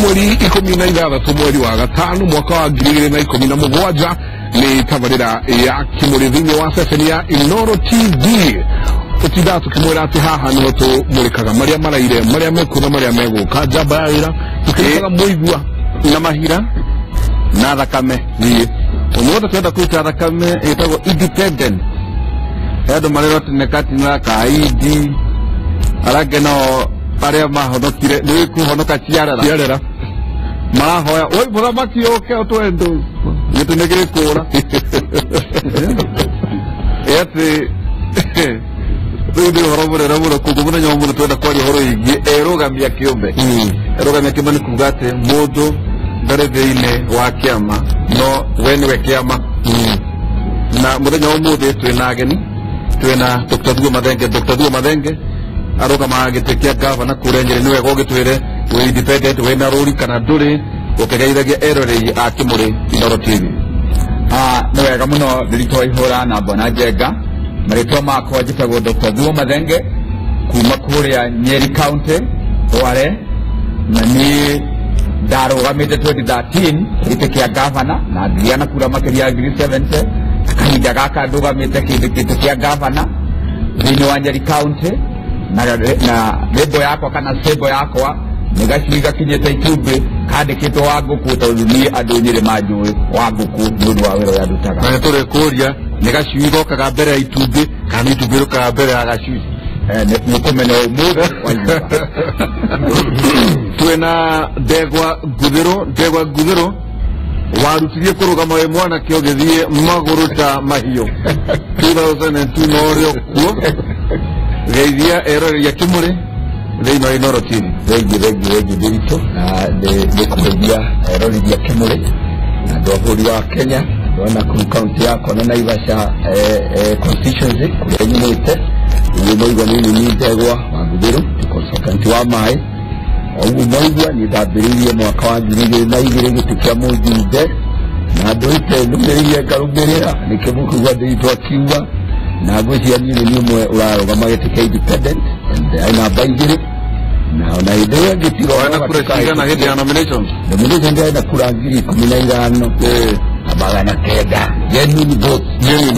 Mweri 16 mweri wa gatano mwaka wa 2017 ni tabarira ya Kimuri thĩinĩ wa ceceni ya Inooro TV. Tũtindaga tũkĩmwĩra atĩ haha nĩho tũmũrĩkaga marĩa maraire, marĩa mekuo na marĩa megũka. Njamba ya wĩra tũkĩrĩkaga mũigua na mahira na thakame. Thiĩ Ũmũthĩ twenda kũruta thakame ĩtagwo independent. Andũ marerwo atĩ nĩ katina ka ID, arĩa angĩ nao arĩa mahonokire nĩ kũhonoka ciarera. Ciarera. Marahoya oi mũthamaki ũke ũtũhe ndũ gĩtĩ nĩ gĩkũra. Ĩ atĩ rĩu nĩ ũhoro mũnene mũno. Koguo mũthenya wa ũmũthĩ twenda kwaria ũhoro wĩgiĩ erũgamia kĩũmbe. Erũgamia kĩũmbe nĩ kuga atĩ mũndũ ndarĩ thĩinĩ wa kĩama no we nĩwe kĩama. Na mũthenya wa ũmũthĩ twĩna ageni, twĩna Dr. Thuo Mathenge. Dr. Thuo Mathenge arũgamaga gĩtĩ kĩa gavana kũrĩa Nyĩrĩ. Nĩ wega ũgĩtwĩre wĩ independent, wĩna rũri kana ndũrĩ, ũkĩgeithagia eroreri a Kimuri Inooro TV. Nĩ wega mũno Ndiritu Ihũra na Mbona Njenga. Marĩtwa makwa njĩtagwo Dr. Thuo Mathenge kuma kũrĩa Nyeri County, Rware, na niĩ ndarũgamĩte 2013 gĩtĩ kĩa gavana na ngĩgĩa na kura makĩria ya 70,000. Kahinda gaka ndũgamĩte gĩtĩ kĩa gavana thĩinĩ wa Nyeri County, na rĩmbo yakwa kana cembo yakwa nĩ gacui gakinyĩte itumbĩ kandĩkĩtwo wa ngũkũ, tondũ niĩ andũ Nyĩrĩ manjũĩ wa ngũkũ nĩ ũndũ wa wĩra ũrĩa ndutaga. Na nĩ tũrĩkũria nĩ gacui gokaga mbere ya itumbĩ kana nĩ itumbĩ rĩũkaga mbere ya gacui? Nĩ ũkũmenya ũmũthĩ waigua. Twĩna Ndegwa Nguthĩrũ. Ndegwa Nguthĩrũ warutirie kũrũgama wĩ mwanake ũgĩthiĩ magũrũ ta mahiũ 2002 no ũrĩ kuo. Geithia eroreri a Kimuri thĩinĩ wa Inooro TV. Thengi thengi thengi Ndiritu, na nĩ kũgeithia eroreri a Kimuri na andũ a bũrũri wa Kenya, andũ a Nakuru county yakwa na Naivasha constituency kũrĩa nyumĩte. Ũguo mwaigua niĩ nĩ niĩ Ndegwa wa Nguthĩrũ, ndĩ consultant wa maĩ. Ũguo mwaigua niĩ ndambĩrĩirie mwaka wa 2002 gĩtĩ kĩa mũjumbe na ndũĩte nũmĩrĩirie ngarũmĩrĩra nĩkĩo mũkũigua Ndiritu akiuga. Na ngwĩciria niĩ nĩ niĩ ũmwe ũrarũgama gĩtĩ kĩa independent and namba 2 na ona hĩndĩ ĩyo ngĩtiga Warĩ na kura cigana hĩndĩ ya nominations? Nomination ndĩrarĩ na kura 15,900 genuine votes.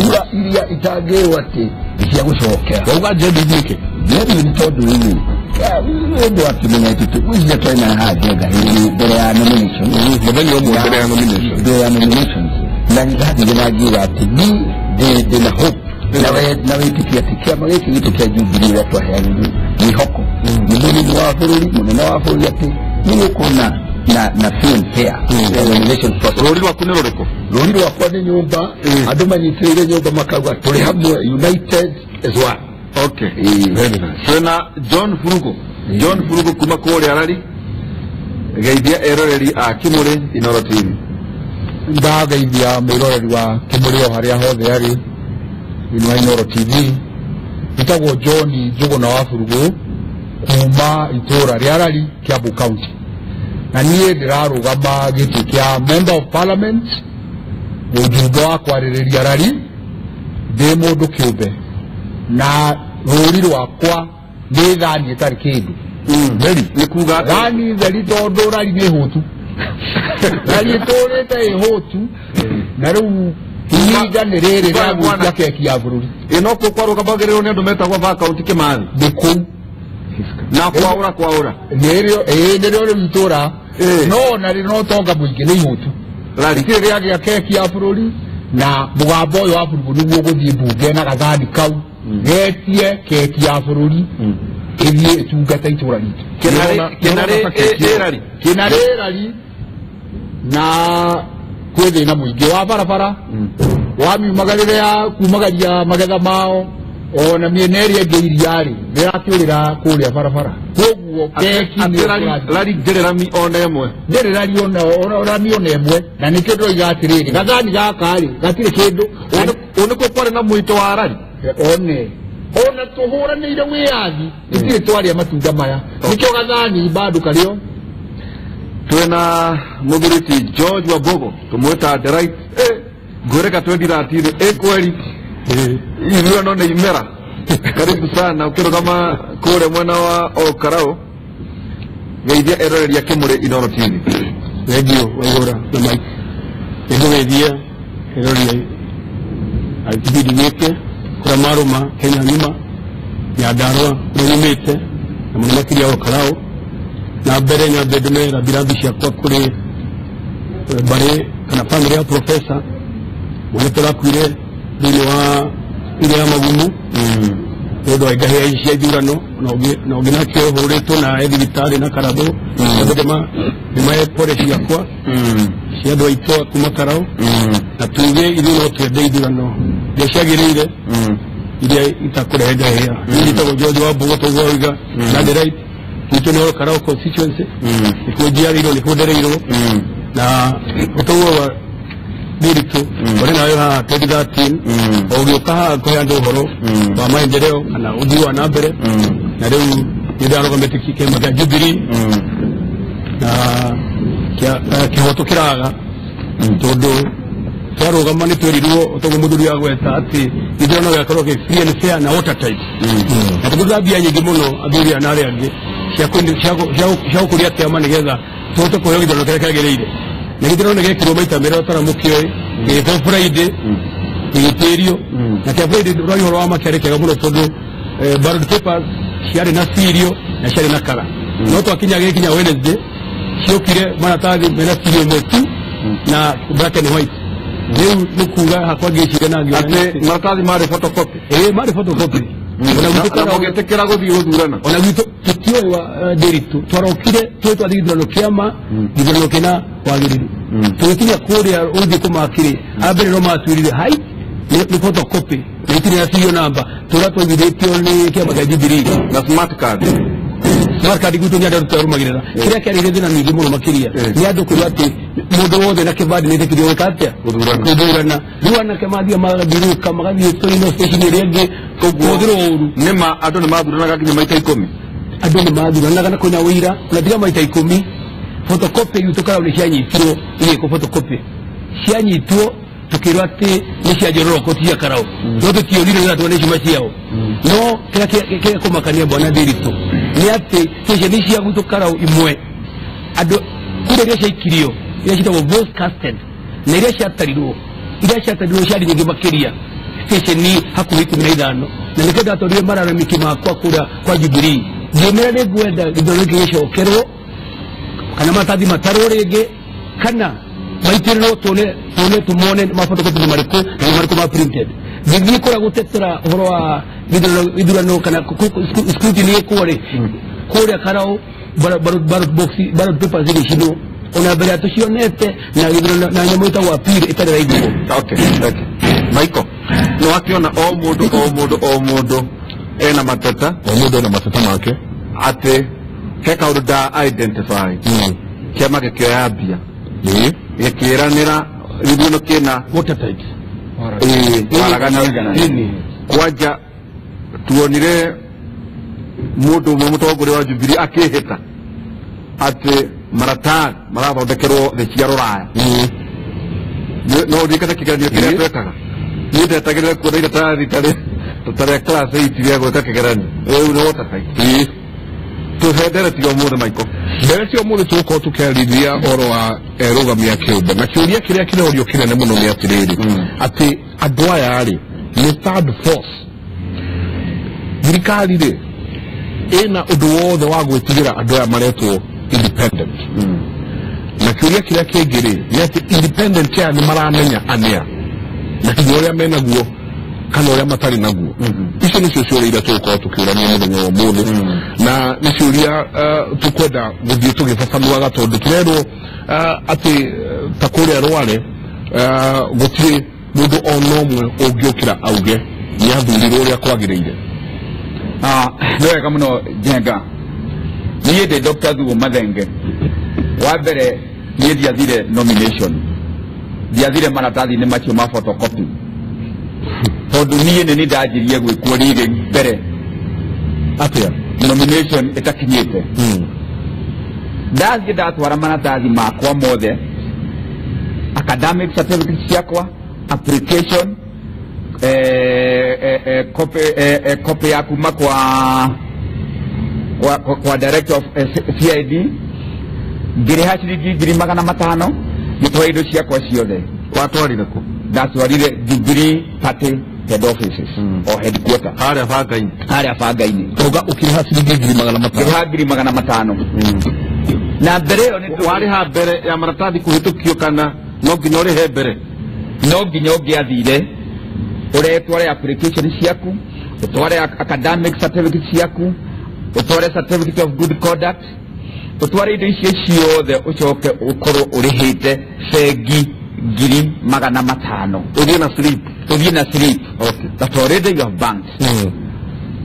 Kura iria itangĩrwo atĩ nĩ cia gũcokera. Wauga genuine nĩkĩ? Genuine tondũ rĩu ũndũ akĩmenya atĩ tũgwĩciria twarĩ na haha Njenga hĩndĩ mbere ya nomination. Mũthenya ũmwe mbere ya nomination. Mbere ya nominations. Na nĩndathire na ngiuga atĩ niĩ ndĩ na hope na wĩtĩkia atĩ kĩama gĩkĩ gitũ kĩa Jubilee ũrĩa twaheanire mwĩhoko nĩ mũnini wa bũrũri, mũnene wa bũrũri atĩ nĩ gũkorwo na free and fair nomination process. Rũri rwaku nĩ rũrĩkũ? Rũri rwakwa nĩ nyũmba, andũ manyitĩrĩire nyũmba makauga tũrĩ hamwe, united as one. Okay. Very nice. Twĩna John Furugo. John Furugo kuma kũrĩa Rari. Geithia eroreri a Kimuri Inooro TV. Ndageithia mwĩroreri wa Kimuri o harĩa hothe arĩ thĩinĩ wa Inooro TV. Njĩtagwo John Njũgũna wa Burugũ kuma itũra rĩa Rari, Kiambu County. Na niĩ ndĩrarũgama gĩtĩ kĩa Member of Parliament, mũjumbe wa kwarĩrĩria Rari, ndĩ mũndũ kĩũmbe. Na rũri rwakwa nĩ thani ĩtarĩ kĩndũ. Theri nĩ kuga atĩ thani theri tondũ Rari nĩ hũtu. Rari ĩtũrĩte ĩ hũtu, na rĩu ihinda nĩ rĩrĩ rĩa gwĩtia keki ya bũrũri. Ĩ no kũu kwarũgamagĩrĩrwo nĩ andũ metagwo Vakaunti Kĩmathi? Nĩ kũu. Na kwaũra kwaũra. Nĩrĩo, ĩĩ, nĩrĩo rĩu itũra. No ona rĩ no ũtonga mũingĩ nĩ ihũtu. Rari. Rĩtirĩ rĩagĩa keki ya bũrũri, na mũgambo ũyũ wa bũrũri nĩguo ũgũthiĩ mbunge na gathani kau getie keki ya bũrũri ĩthiĩ ĩtungate itũra ritũ. Kĩnarĩ ĩ Rari. Kĩnarĩ Rari na kwĩ thĩna mũingĩ wa barabara, wa miumagarĩre ya kumagaria magetha mao, ona mĩena ĩrĩa ĩngĩ iria rĩ nĩrakĩũrĩra kũrĩa barabara. Koguo keki nĩ ĩkũrathiĩ. Rari ndĩrĩ rami ona ĩmwe. Ndĩrĩ rami rami ona ĩmwe, na nĩkĩo ndĩroiga atĩrĩrĩ, gathani gaka rĩ gatirĩ kĩndũ. Ũũ nĩkuo kwarĩ na mũito wa Rari? One. Ona tũhũranĩire wĩyathi, ithuĩ twarĩa matunda maya. Nĩkĩo gathani bado karĩo. Twĩna mũthuri ti George Wambogo, tũmwĩta The Right. Ngwĩrĩka 2013, ĩ kweri. Ithuĩ no nĩ imera. Karibu sana ukĩrũgama kũrĩa mwena wa Olkarau. Geithia eroreria Kimuri Inooro TV. Thengiũ Waihũra na Mike. Nĩngũgeithia eroreria a kĩbindi gĩkĩ kũrĩa marũma Kenya ng'ima, Nyandarũa kũrĩa nyumĩte na mũno makĩria o Karau. Na mbere nyambe ndũme rambirambi ciakwa kũrĩ mbarĩ kana bamĩrĩ ya professor mwanake ũrakuire thĩinĩ wa iria ya Magumu nĩ ũndũ wa ngahĩha ici cia ithurano, na ũngĩ nake ũhũrĩtwo na e thibitarĩ na Karabũ. Ndĩmahe pore ciakwa cia andũ aitũ a kuma Karau, na tuge ithuĩ no twende ithurano iria ciagĩrĩire, iria itakũrehe ngahĩha. Niĩ njĩtagwo George Wambugu toguo wauga, na ndĩ right gwitũ nĩ Karau constituency, nĩkuo njiarĩirwo, nĩkuo ndereirwo, na ũtoguo wa Ndiritu ũrĩ nawe haha 2013 ũgĩũka haha kũhe andũ ũhoro wa maendeleo kana ũthii wa na mbere, na rĩu nĩ ndarũgamĩte kĩama kĩa Jubilee na kĩhoto kĩraga, tondũ twarũgama nĩ twerirwo toguo mũthuri agweta atĩ gĩthurano gĩakorwo kĩ free and fair na watertight, na tũkĩruta mbia nyingĩ mũno athuri aya na arĩa angĩ cia gũkũria kĩama nĩgetha tũhote kũheo gĩthurano kĩrĩa kĩagĩrĩire. Na gĩthurano nĩgĩekirwo maita merĩ ũtaramũkĩoĩ, gĩgĩkwo Friday gĩgĩtĩrio, na kĩa Friday ũrari ũhoro wa ma kĩarĩ kĩega mũno tondũ ballot papers ciarĩ na cirio na ciarĩ na kara, no twakinya gĩkinya Wednesday ciokire maratathi mena cirio ĩmwe tu na black and white. Rĩu nĩ kuga hakwa ngĩciria na ngĩona atĩ maratathi marĩ photocopy. Ĩĩ, marĩ photocopy. Ona mũgĩtĩkĩra gũthiĩ gũthurana? Ona gwitũ tũtiũĩ wa Ndiritu, twarokire twĩ twathiĩ gĩthurano kĩama, gĩthurano kĩna wagĩrĩru. Tũgĩkinya kũrĩa ũthiĩ kũmakĩrĩ, a mbere no matwĩrire hai nĩ photocopy na itirĩ na serial number tũrĩa twaigithĩtio nĩ kĩama kĩa Jubilee na smart card. Smart card gwitũ nĩ andũ twarũmagĩrĩra. Kĩrĩa kĩarĩ thĩna mĩingĩ mũno makĩria nĩ andũ kwĩrwo atĩ mũndũ wothe na kĩbandĩ nĩ etĩkĩrio gwĩka atĩa, gũthurana. Rĩu anake mathiĩ magathiũrũrũka magathiĩ tũino station ĩrĩa ĩngĩ kũhũthĩrwo ũru. Nĩma andũ nĩ mathuranaga nginya maita 10. Andũ nĩ mathuranaga na kwĩna ũira ona tiga maita 10. Photocopy gwitũ Karau nĩ cianyitirwo igĩkwo photocopy, cianyitwo tukĩrwo atĩ nĩ cia Njororoko ti cia Karau, no tũtionire wĩra tuone ciuma ciao. No kĩrĩa kĩrĩa kũmakania bwana Ndiritu nĩ atĩ ceceni cia gwitũ Karau imwe andũ kũrĩa iria ciaikirio iria ciĩtagwo vote casted na iria ciatarirwo, iria ciatarirwo ciarĩ nyingĩ makĩria ceceni hakuhĩ 15, na nĩkĩo ndatwarire mararamiki makwa kũrĩa kwa Jubilee ngĩmera nĩ ngwenda gĩthurano gĩkĩ gĩcokerwo kana maratathi matarwo rĩngĩ kana maitĩrĩrwo tuone tumone ma photocopy nĩ marĩkũ na nĩ marĩkũ ma printed. Ngĩthiĩ kũrĩa gũtetera ũhoro wa gĩthurano kana scrutiny ĩkwo rĩ, kũrĩa Karau ballot box, ballot papers igĩcinwo ona mbere ya tũcionete na gĩthurano na nyamũ ĩtagwo appeal ĩtarĩ raiguo. Okay, okay. Michael, nĩ wakĩona o mũndũ o mũndũ o mũndũ ena mateta, o mũndũ ena mateta make, atĩ he kaũndũ nda identify kĩama gĩkĩoya mbia gĩkĩranĩra gĩthurano kĩna watertight waragana. Kwanja tuonire mũndũ ũmwe mũtongoria wa Jubilee akĩhĩta atĩ maratathi marathondekerwo thĩ cia rũraya. No ũririkane kĩgeranio kĩrĩa twekaga? Niĩ ndetagĩrĩra kuona iratathi ta rĩa class 8 rĩa gwĩka kĩgeranio. Rĩu nĩ watertight. Tũhe ndereti ya ũmũthĩ Michael. Ndereti ya ũmũthĩ tũgũkorwo tũkĩarĩrĩria ũhoro wa erũgamia kĩũmbe, na kĩũria kĩrĩa kĩrorio kĩnene mũno nĩ atĩrĩrĩ, atĩ andũ aya rĩ nĩ third force. Thirikari rĩ ĩna ũndũ wothe wa gwĩtigĩra andũ aya maretwo independent. Na kĩũria kĩrĩa kĩngĩ rĩ nĩ atĩ independent aya nĩ maramenya anĩa na hinya ũrĩa menaguo kana ũrĩa matarĩ naguo. Icio nĩcio ciũria iria tũgũkorwo tũkĩũrania mũthenya wa ũmũthĩ, na nĩ ciũria tũkwenda gũthiĩ tũgĩbabanuaga tondũ tũrerwo atĩ ta kũrĩa Rware gũtirĩ mũndũ ona ũmwe ũngĩũkĩra auge nĩ athurirwo ũrĩa kwagĩrĩire. Nĩ wega mũno Njenga. Niĩ ndĩ Dr. Thuo Mathenge. Wa mbere niĩ ndiathire nomination, ndiathire maratathi-inĩ macio ma photocopy, tondũ niĩ nĩ ndanjirie gwĩkwo rĩngĩ mbere atĩa nomination ĩtakinyĩte. Ndathiĩ ndatwara maratathi makwa mothe, academic certificate ciakwa, application, copy ya kuma kwa director of CID ngĩrĩha ciringi 500,000 ngĩtwara indo ciakwa ciothe. Watwarire kũ? Ndatwarire Jubilee Party head offices o headquarter harĩa bangainĩ. Harĩa bangainĩ. Uga ũkĩrĩha ciringi 500,000. Ngĩrĩha 500,000. Na mbere ĩyo nĩ warĩha mbere ya maratathi kũhĩtũkio kana no nginya ũrĩhe mbere? No nginya ũngĩathire ũretware application ciaku, ũtware academic certificate ciaku, ũtware certificate of good conduct, ũtware indo icio ciothe, ũcoke ũkorwo ũrĩhĩte bengi 500,000. Ũthiĩ na slip. Ũthiĩ na slip. Okay. That already you have banked.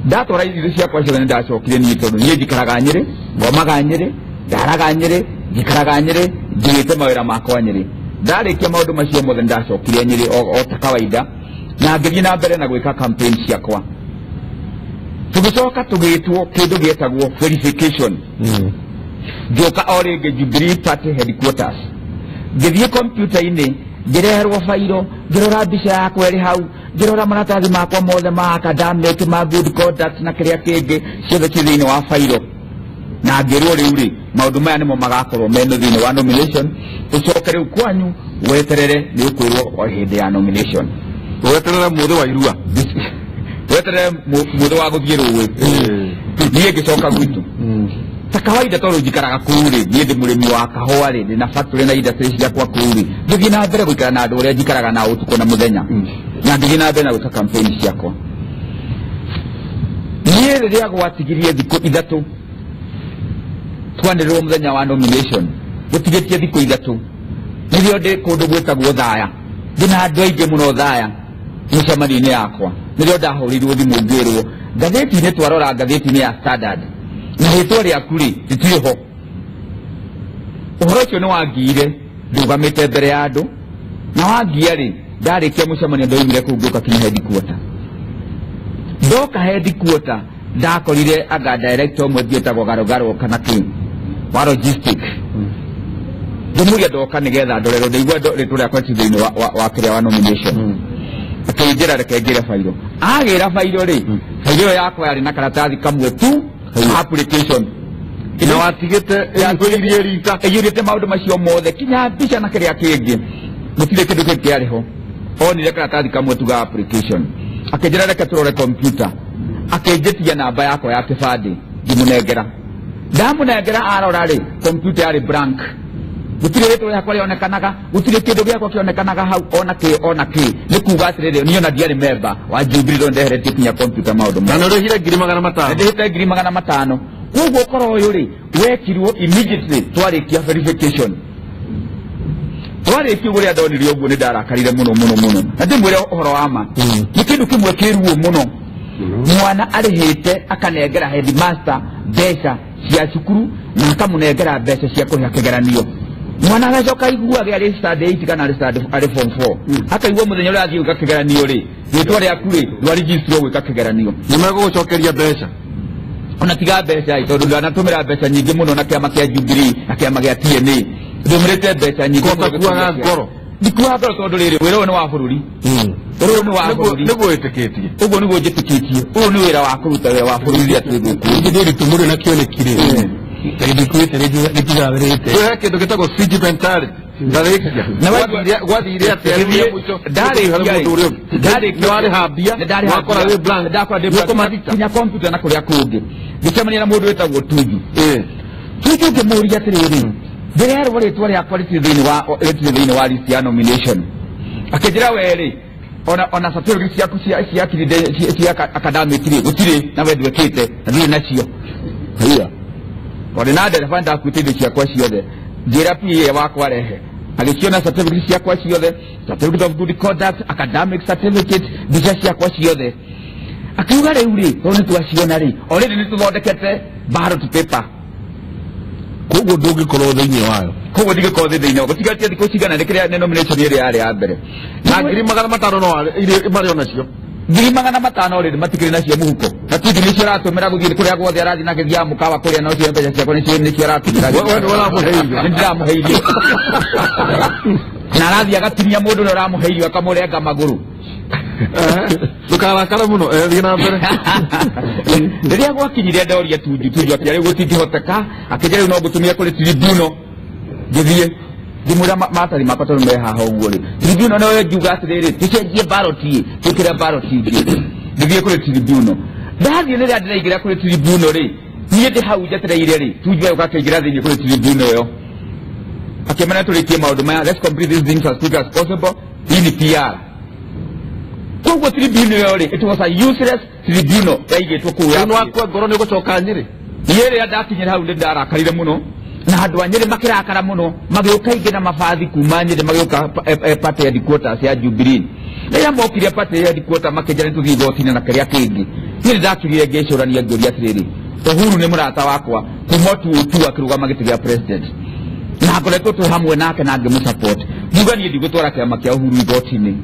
Ndatwara indo ciakwa ciothe nĩ ndacokire niĩ tondũ niĩ njikaraga Nyĩrĩ, ngomaga Nyĩrĩ, ndaraga Nyĩrĩ, njikaraga Nyĩrĩ, njigĩte mawĩra makwa Nyĩrĩ. Ndarĩkia maũndũ macio mothe ndacokire Nyĩrĩ o ta kawaida na ngĩthiĩ na mbere na gwĩka campaign ciakwa. Tũgĩcoka tũgĩtwo kĩndũ gĩetagwo verification. Ngĩũka o rĩngĩ Jubilee Party headquarters, ngĩthiĩ kompiuta-inĩ, ngĩreherwo bairo, ngĩrora mbica yakwa ĩrĩ hau, ngĩrora maratathi makwa mothe ma academic, ma good conduct na kĩrĩa kĩngĩ ciothe ciĩ thĩinĩ wa bairo. Na ngĩrwo rĩu rĩ maũndũ maya nĩmo magakorwo meno thĩinĩ wa nomination, ũcoke rĩu kwanyu weterere nĩ ũkwĩrwo o hĩndĩ ya nomination. Weterere mũthĩ wa irua. Weterere mũthĩ wa gũthiĩ rũĩ. Niĩ ngĩcoka gwitũ. Ta kawaida tondũ njikaraga kũu rĩ, niĩ ndĩ mũrĩmi wa kahũa rĩ, ndĩna factory na industry ciakwa kũu rĩ, ngĩthiĩ na mbere gũikara na andũ ũrĩa njikaraga nao ũtukũ na mũthenya, na ngĩthiĩ na mbere na gwĩka campaign ciakwa. Niĩ rĩrĩa gwatigirie thikũ 3 twanĩrĩrwo mũthenya wa nomination, gũtigĩtie thikũ 3 nĩrĩo ndĩ kũndũ gwĩtagwo Thaya, ndĩna andũ aingĩ mũno Thaya mũcemanio-inĩ yakwa, nĩrĩo ndahũrĩirwo thimũ ngĩrwo ngathĩti-inĩ, twarora ngathĩti-inĩ ya Standard na rĩtwa rĩaku rĩ rĩtirĩ ho. Ũhoro ũcio nĩ wangiire ndũgamĩte mbere ya andũ, na wangia rĩ ndarĩkia mũcemanio ndoimire kũu ngĩũka kinya headquarter. Ndoka headquarter ndakorire anga director ũmwe wĩtagwo Garũgarũ kana kĩ wa logistic. Ndĩmũria ndoka nĩgetha ndorerwo ndaigua rĩtwa rĩakwa rĩtirĩ thĩinĩ wa kĩrĩa wa nomination. Akĩnjĩra reke ngĩre bairo. Agĩra bairo rĩ, bairo ĩyo yakwa yarĩ na karatathi kamwe tu application. Na watigĩte ĩiyũirie rita. Ĩiyũrĩte maũndũ macio mothe kinya mbica na kĩrĩa kĩngĩ, gũtirĩ kĩndũ kĩngĩ kĩarĩ ho. Onire karatathi kamwe tu ga application. Akĩnjĩra reke tũrore computer. Akĩnjĩtia namba yakwa ya kĩbandĩ, ngĩmũnengera. Ndamũnengera arora rĩ, computer yarĩ blank. Gũtirĩ rĩtwa rĩakwa rĩonekanaga, gũtirĩ kĩndũ gĩakwa kĩonekanaga hau ona kĩ ona kĩ. Nĩ kuga atĩrĩrĩ, niĩ ona ndiarĩ member wa Jubilee tondũ ndeheretie kinya computer maũndũ mothe. Na nĩ ũrĩhire 500,000. Ndĩhĩte 500,000. Koguo ũkoro ũyũ rĩ, wekirwo immediately twarĩkia verification. Twarĩkia ũguo rĩrĩa ndonire ũguo nĩ ndarakarire mũno mũno mũno. Na ndĩmwĩre ũhoro wa ma, nĩ kĩndũ kĩmwe kĩruo mũno. Mwana arĩhĩte akanengera headmaster mbeca cia cukuru na akamũnengera mbeca cia kũrĩha kĩgeranio. Mwana agacoka aiguage arĩ standard 8 kana arĩ standard arĩ form 4. Akaigua mũthenya ũrĩa athiĩ gwĩka kĩgeranio rĩ, rĩtwa rĩaku rĩ ndwarigicirwo gwĩka kĩgeranio. Nĩ megũgũcokeria mbeca. Ona tiga mbeca ĩ, tondũ ndanatũmĩra mbeca nyingĩ mũno na kĩama kĩa Jubilee na kĩama gĩa TNA. Ndũmĩrĩte mbeca nyingĩ mũno. Ndikuaga ngoro. Ndikuaga ngoro tondũ rĩrĩ wĩra ũyũ nĩ wa bũrũri. Wĩra ũyũ nĩ wa bũrũri. Nĩguo wĩtĩkĩtie. Ũguo nĩguo njĩtĩkĩtie. Ũyũ nĩ wĩra wa kũruta wĩra wa bũrũri rĩrĩa twĩ gũkũ. Nĩ ndĩ mũrĩ na kĩoneki rĩ. Ndikuĩte rĩtigathĩrĩte. He kĩndũ gĩtagwo siege mentality. Ndarĩkia. Gwathire atĩa rĩrĩa mũico? Ndarĩkia. Nĩwarĩha mbia, wakora wĩ blank. Ndakora ndĩ blank. Kinya computer na kũrĩa kũngĩ. Ngĩcemania na mũndũ wĩtagwo Tuju. Tuju ngĩmũria atĩrĩrĩ, ndĩrerwo rĩtwa rĩakwa rĩtirĩ thĩinĩ wa list ya nomination. Akĩnjĩra we rĩ, ona certificate ciaku cia academic rĩ gũtirĩ na we ndwĩkĩte na ndirĩ nacio. Haiya. Tondũ na ndereba ndakuĩte indo ciakwa ciothe, ngĩra PA wakwa rehe. Agĩciona certificate ciakwa ciothe, certificate of good conduct, academic certificate, mbica ciakwa ciothe. Akiuga rĩu rĩ, tondũ nĩ twaciona rĩ, already nĩ tũthondekete ballot paper. Koguo ndũngĩkorwo thĩinĩ wayo. Koguo ndingĩkorwo thĩinĩ wayo. Gũtigarĩtie thikũ cigana nĩ kĩrĩa nĩ nomination ĩrĩa yarĩ ya mbere. Na 500,000 no marĩ onacio. 500,000 rĩ matikĩrĩ nacio mũhuko. Na tuju nĩcio aratũmĩra gũthiĩ kũrĩa guothe arathiĩ na gĩthiaga mũkawa kũrĩa no cio mbeca ciakwa nĩcio aratũmĩra. We nĩwe ũramũhe irio. Nĩ ndĩramũhe irio. Na arathiĩ agatinia mũndũ ũrĩa ũramũhe irio akamũrenga magũrũ. Ndukarakare muno thiĩ na mbere. Rĩrĩa gwakinyire ndoria Tunju akĩra rĩu gũtingĩhoteka, akĩnjĩra rĩu no ngũtũmia kũrĩ tribunal. Ngĩthiĩ ngĩmwĩra maratathi makwa tondũ me haha ũguo rĩ, tribunal noyo ngiuga atĩrĩrĩ, tũcenjie ballot ĩ, twĩkĩre ballot ingĩ. Ngĩthiĩ kũrĩ tribunal. Ndathiĩ rĩrĩa ndĩraingĩra kũrĩ tribunal rĩ, niĩ ndĩ hau njetereire rĩ, Tunju agĩũka akĩingĩra thĩinĩ kũrĩ tribunal ĩyo. Akĩmera tũrĩkie maũndũ maya, let's complete these things as quick as possible. Hii ni PR. Koguo tribunal ĩyo rĩ, it was a useless tribunal yaigĩtwo kũu ya Rĩu nĩwakua ngoro nĩ ũgũcoka Nyĩrĩ. Niĩ rĩrĩa ndakinyire hau nĩ ndarakarire mũno, na andũ a Nyĩrĩ makĩrakara mũno, magĩũka aingĩ na mabathi kuma Nyĩrĩ magĩũka party headquarters ya Jubilee. Rĩrĩa mokire party headquarters makĩnjĩra nĩtũthiĩ igoti-inĩ na kĩrĩa kĩngĩ. Niĩ nĩ ndakirire ngĩcũrania ngĩũria atĩrĩrĩ, Uhuru nĩ mũrata wakwa kuma tu akĩrũgama gĩtĩ gĩa president, na ngoretwo twĩ hamwe nake na ngĩmũsupport. Ngiuga niĩ ndigũtwara kĩama kĩa Uhuru igoti-inĩ.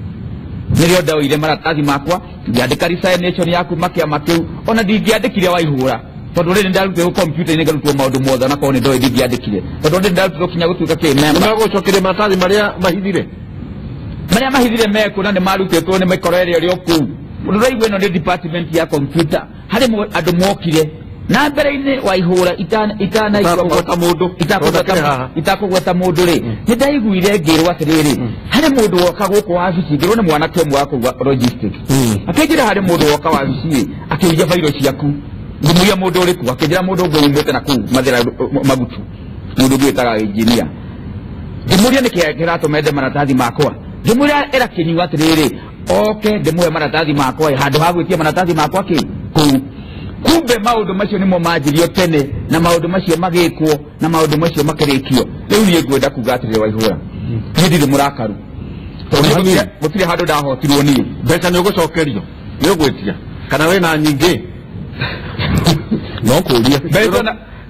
Nĩrĩo ndaoire maratathi makwa ngĩandĩka resignation ya kuma kĩama kĩu, ona ndingĩandĩkire Waihũra tondũ rĩrĩ ndarutĩrwo computer-inĩ ngarutwo maũndũ mothe, ona korwo nĩ ndoĩ ndingĩandĩkire tondũ rĩrĩ ndarutĩrwo kinya gũtuĩka kĩ member. Nĩmagũcokeria maratathi marĩa mahithire? Marĩa mahithire mekuo na nĩ marutĩtwo nĩ mĩkoro ĩrĩa ĩrĩ o kũu. Ũraigua ĩno nĩ department ya computer, harĩ andũ mokire na mbere-inĩ Waihũra itakũgweta mũndũ, itakũgweta mũndũ rĩ, nĩ ndaiguire ngĩrwo atĩrĩrĩ, harĩ mũndũ woka gũkũ wabici, ngĩrwo nĩ mwanake ũmwe wa kũu logistics, akĩnjĩra harĩ mũndũ woka wabici akĩiya bairo ciaku. Ngĩmũria mũndũ ũrĩkũ, akĩnjĩra mũndũ ũngĩ umĩte na kũu Mathĩra Magutu, mũndũ ũngĩ wĩtaga engineer. Ngĩmũria nĩkĩ kĩratũma ende maratathi makwa, ngĩmwĩra ĩra Kĩnyua atĩrĩrĩ, oke ndĩmũhe maratathi makwa handũ ha gwĩtia maratathi makwa kĩ kũu. Kumbe maũndũ macio nĩmo manjirio tene, na maũndũ macio magĩkwo, na maũndũ macio makĩrĩkio. Rĩu niĩ ngwenda kuga atĩrĩrĩ Waihũra, niĩ ndirĩ mũrakaru tondũ gũtirĩ handũ ndahotirwo niĩ. Mbeca nĩ ũgũcokerio, nĩ ũgwĩtia kana wĩna nyingĩ? No kũria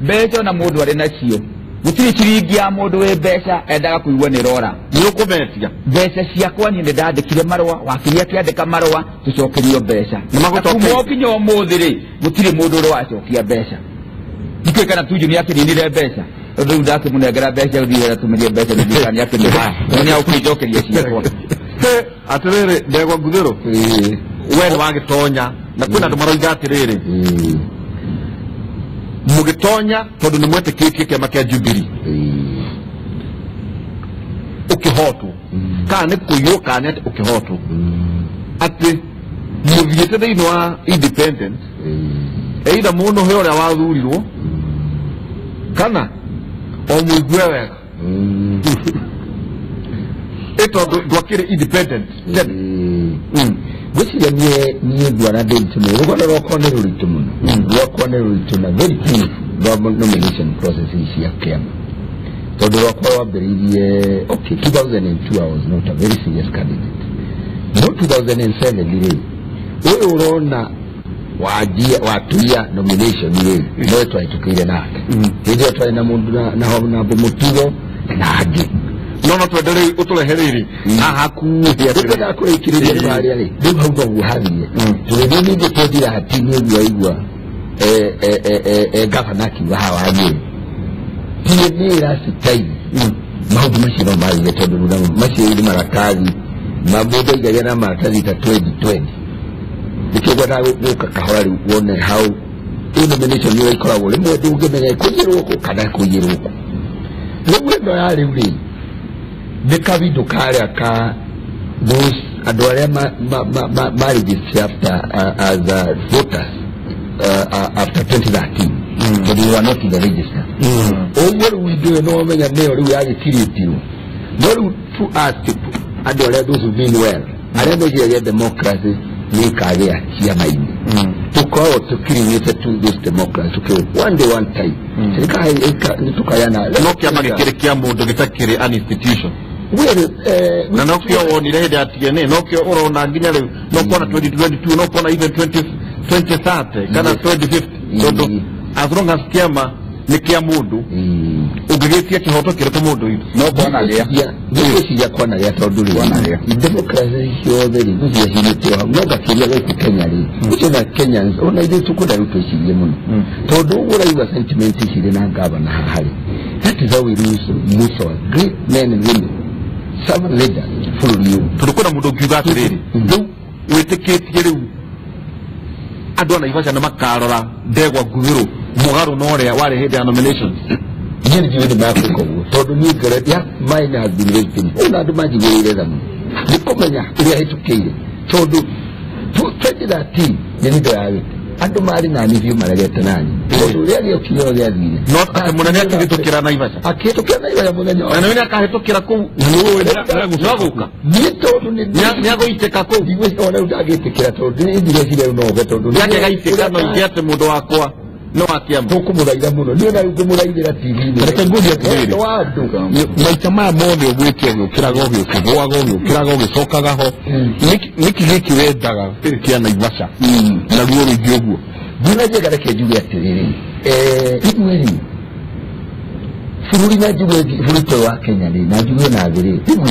mbeca na mũndũ arĩ nacio, gũtirĩ ciringi ya mũndũ wĩ mbeca endaga kũigua nĩ rora. Nĩ ũkũmetia mbeca ciakwa? Niĩ nĩ ndandĩkire marũa, wakiri akĩandĩka marũa tũcokerio mbeca. Kuma o kinya ũmũthĩ rĩ, gũtirĩ mũndũ ũrĩ wacokia mbeca. Ndikĩũĩ kana Tunju nĩ akĩninire mbeca, tondũ rĩu ndakĩmũnengera mbeca ũthiĩ aratũmĩrie mbeca nĩ ndiũĩ kana nĩ akĩmĩha, nĩ agũkĩnjokeria ciakwa. Atĩrĩrĩ Ndegwa Nguthĩrũ, we nĩ wagĩtonya na kwĩna andũ maroiga atĩrĩrĩ, mũgĩtonya tondũ nĩ mwetĩkĩtie kĩama kĩa Jubilee ũkĩhotwo, kana nĩ kũiywo kana nĩ atĩ ũkĩhotwo, atĩ mũthiĩte thĩinĩ wa independent, either mũnũhe ũrĩa wathurirwo kana o mũigue wega ĩ tondũ ndwakĩrĩ independent tene. Ngwĩciria niĩ nguona ndĩ ritũ mũno, rũgano rwakwa nĩ rũritũ mũno, rwakwa nĩ rũritũ na very painful rwa nomination process cia kĩama, tondũ rwakwa rwambĩrĩirie okay 2002 I was not a very serious candidate, no 2007 rĩ, ũyũ ũrona wanjia watuia nomination rĩ, no twahĩtũkĩire nake hĩndĩ ĩyo twarĩ na mũndũ na Mũtugo na angĩ. No twende rĩu ũtũrehe rĩrĩ haha hakuhĩ atĩrĩ kũrĩkĩrĩria harĩa rĩ, rĩu hau noguo hathire. Tũgĩthiĩ ningĩ 2013 ũguo aigua gavana akiuga haha wa Nyĩrĩ TNA last time maũndũ macio no mathire, tondũ macio nĩ maratathi ma mũndũ aigagia na maratathi ta 2020. Nĩkĩo ngwendaga gũka kahora rĩu wone how ĩ nomination ĩyo ĩkoragwo rĩmwe ndũngĩmenya ĩkũiyĩrwo kũ kana ĩkũiyĩrwo kũ. Rĩu ĩno ya rĩu rĩ, nĩ kawindo karĩa ka those andũ arĩa ma register after as voters after 2013, but they were not in the register. Ũguo rĩu window ĩyo nĩwamenya nĩyo rĩu yagĩkirĩtirwo. No rĩu to us people, andũ arĩa those who mean well, arĩa meciragia democracy nĩ ĩkagĩa ciama-inĩ, tũkoragwo tũkiringĩte to this democracy tũkĩrwo one day one time nĩ tũkayana. No kĩama gĩkĩrĩ kĩa mũndũ gĩtakĩrĩ an institution. Well, na nokĩo wonire hĩndĩ ya TNA, nokĩo ũrona nginya rĩu, no kuona 2022, no kuona even 2030 kana 2050, tondũ as long as kĩama nĩ kĩa mũndũ, ũngĩgĩtia kĩhoto kĩrĩkũ mũndũ witũ? No kwanagĩa. Ngwĩciria kwanagĩa tondũ rĩ, democracy ciothe rĩ gũthiĩ ciumĩte o hau, no ngakĩria gũkũ Kenya rĩ, ũcio na Kenyans ona ithuĩ tũkwenda rĩu twĩcirie mũno, tondũ ũguo ũraigua sentiment cirĩ na gavana haha rĩ, that is how we lose most of our great men and women, servant leaders bũrũri ũyũ. Tondũ kwĩna mũndũ ũngiuga atĩrĩrĩ, rĩu wĩtĩkĩtie rĩu andũ a Naivasha nĩ makarora ndegwa nguthũrũ mũgarũ na ũrĩa warĩ hĩndĩ ya nominations? Niĩ ndiũĩ nĩ makwĩka ũguo tondũ niĩ ngoro ya mine has been very painful. Ona andũ manjigĩrĩire tha mũno nĩ kũmenya ũrĩa hĩtũkĩire tondũ 2013 nĩ niĩ ndoyagĩte andũ marĩ nani biũ maregete nani tondũ ũrĩa gĩokire gĩathire no atĩ mũnene akĩhĩtũkĩra Naivasha akĩhĩtũkĩra Naivasha mũthenya na nĩ akahĩtũkĩra kũu nĩagũka niĩ tondũ nĩagũitĩka kũu ndigwĩciria ona rĩu ndangĩtĩkĩra tondũ niĩ ndigwĩciria rĩu no oge tondũ nĩakĩgaitĩka no ingĩ atĩ mũndũ wakwa no akĩama tũkũmũthaitha mũno niĩ ona rĩu ngũmũthaithĩra TV-inĩ reke ngũrie atĩrĩrĩ maita maya mothe ũgwĩte ũgĩũkĩraga ũgĩũkĩgũaga ũgĩũkĩraga ũgĩcokaga ho nĩkĩ gĩkĩ wendaga kĩa Naivasha na ruo rũingĩ ũguo? Bwana Njenga reke njuge atĩrĩrĩ ithuĩ rĩ bũrũri na njuge bũrũri ũyũ wa Kenya rĩ na njuge na thĩ rĩ rĩmwe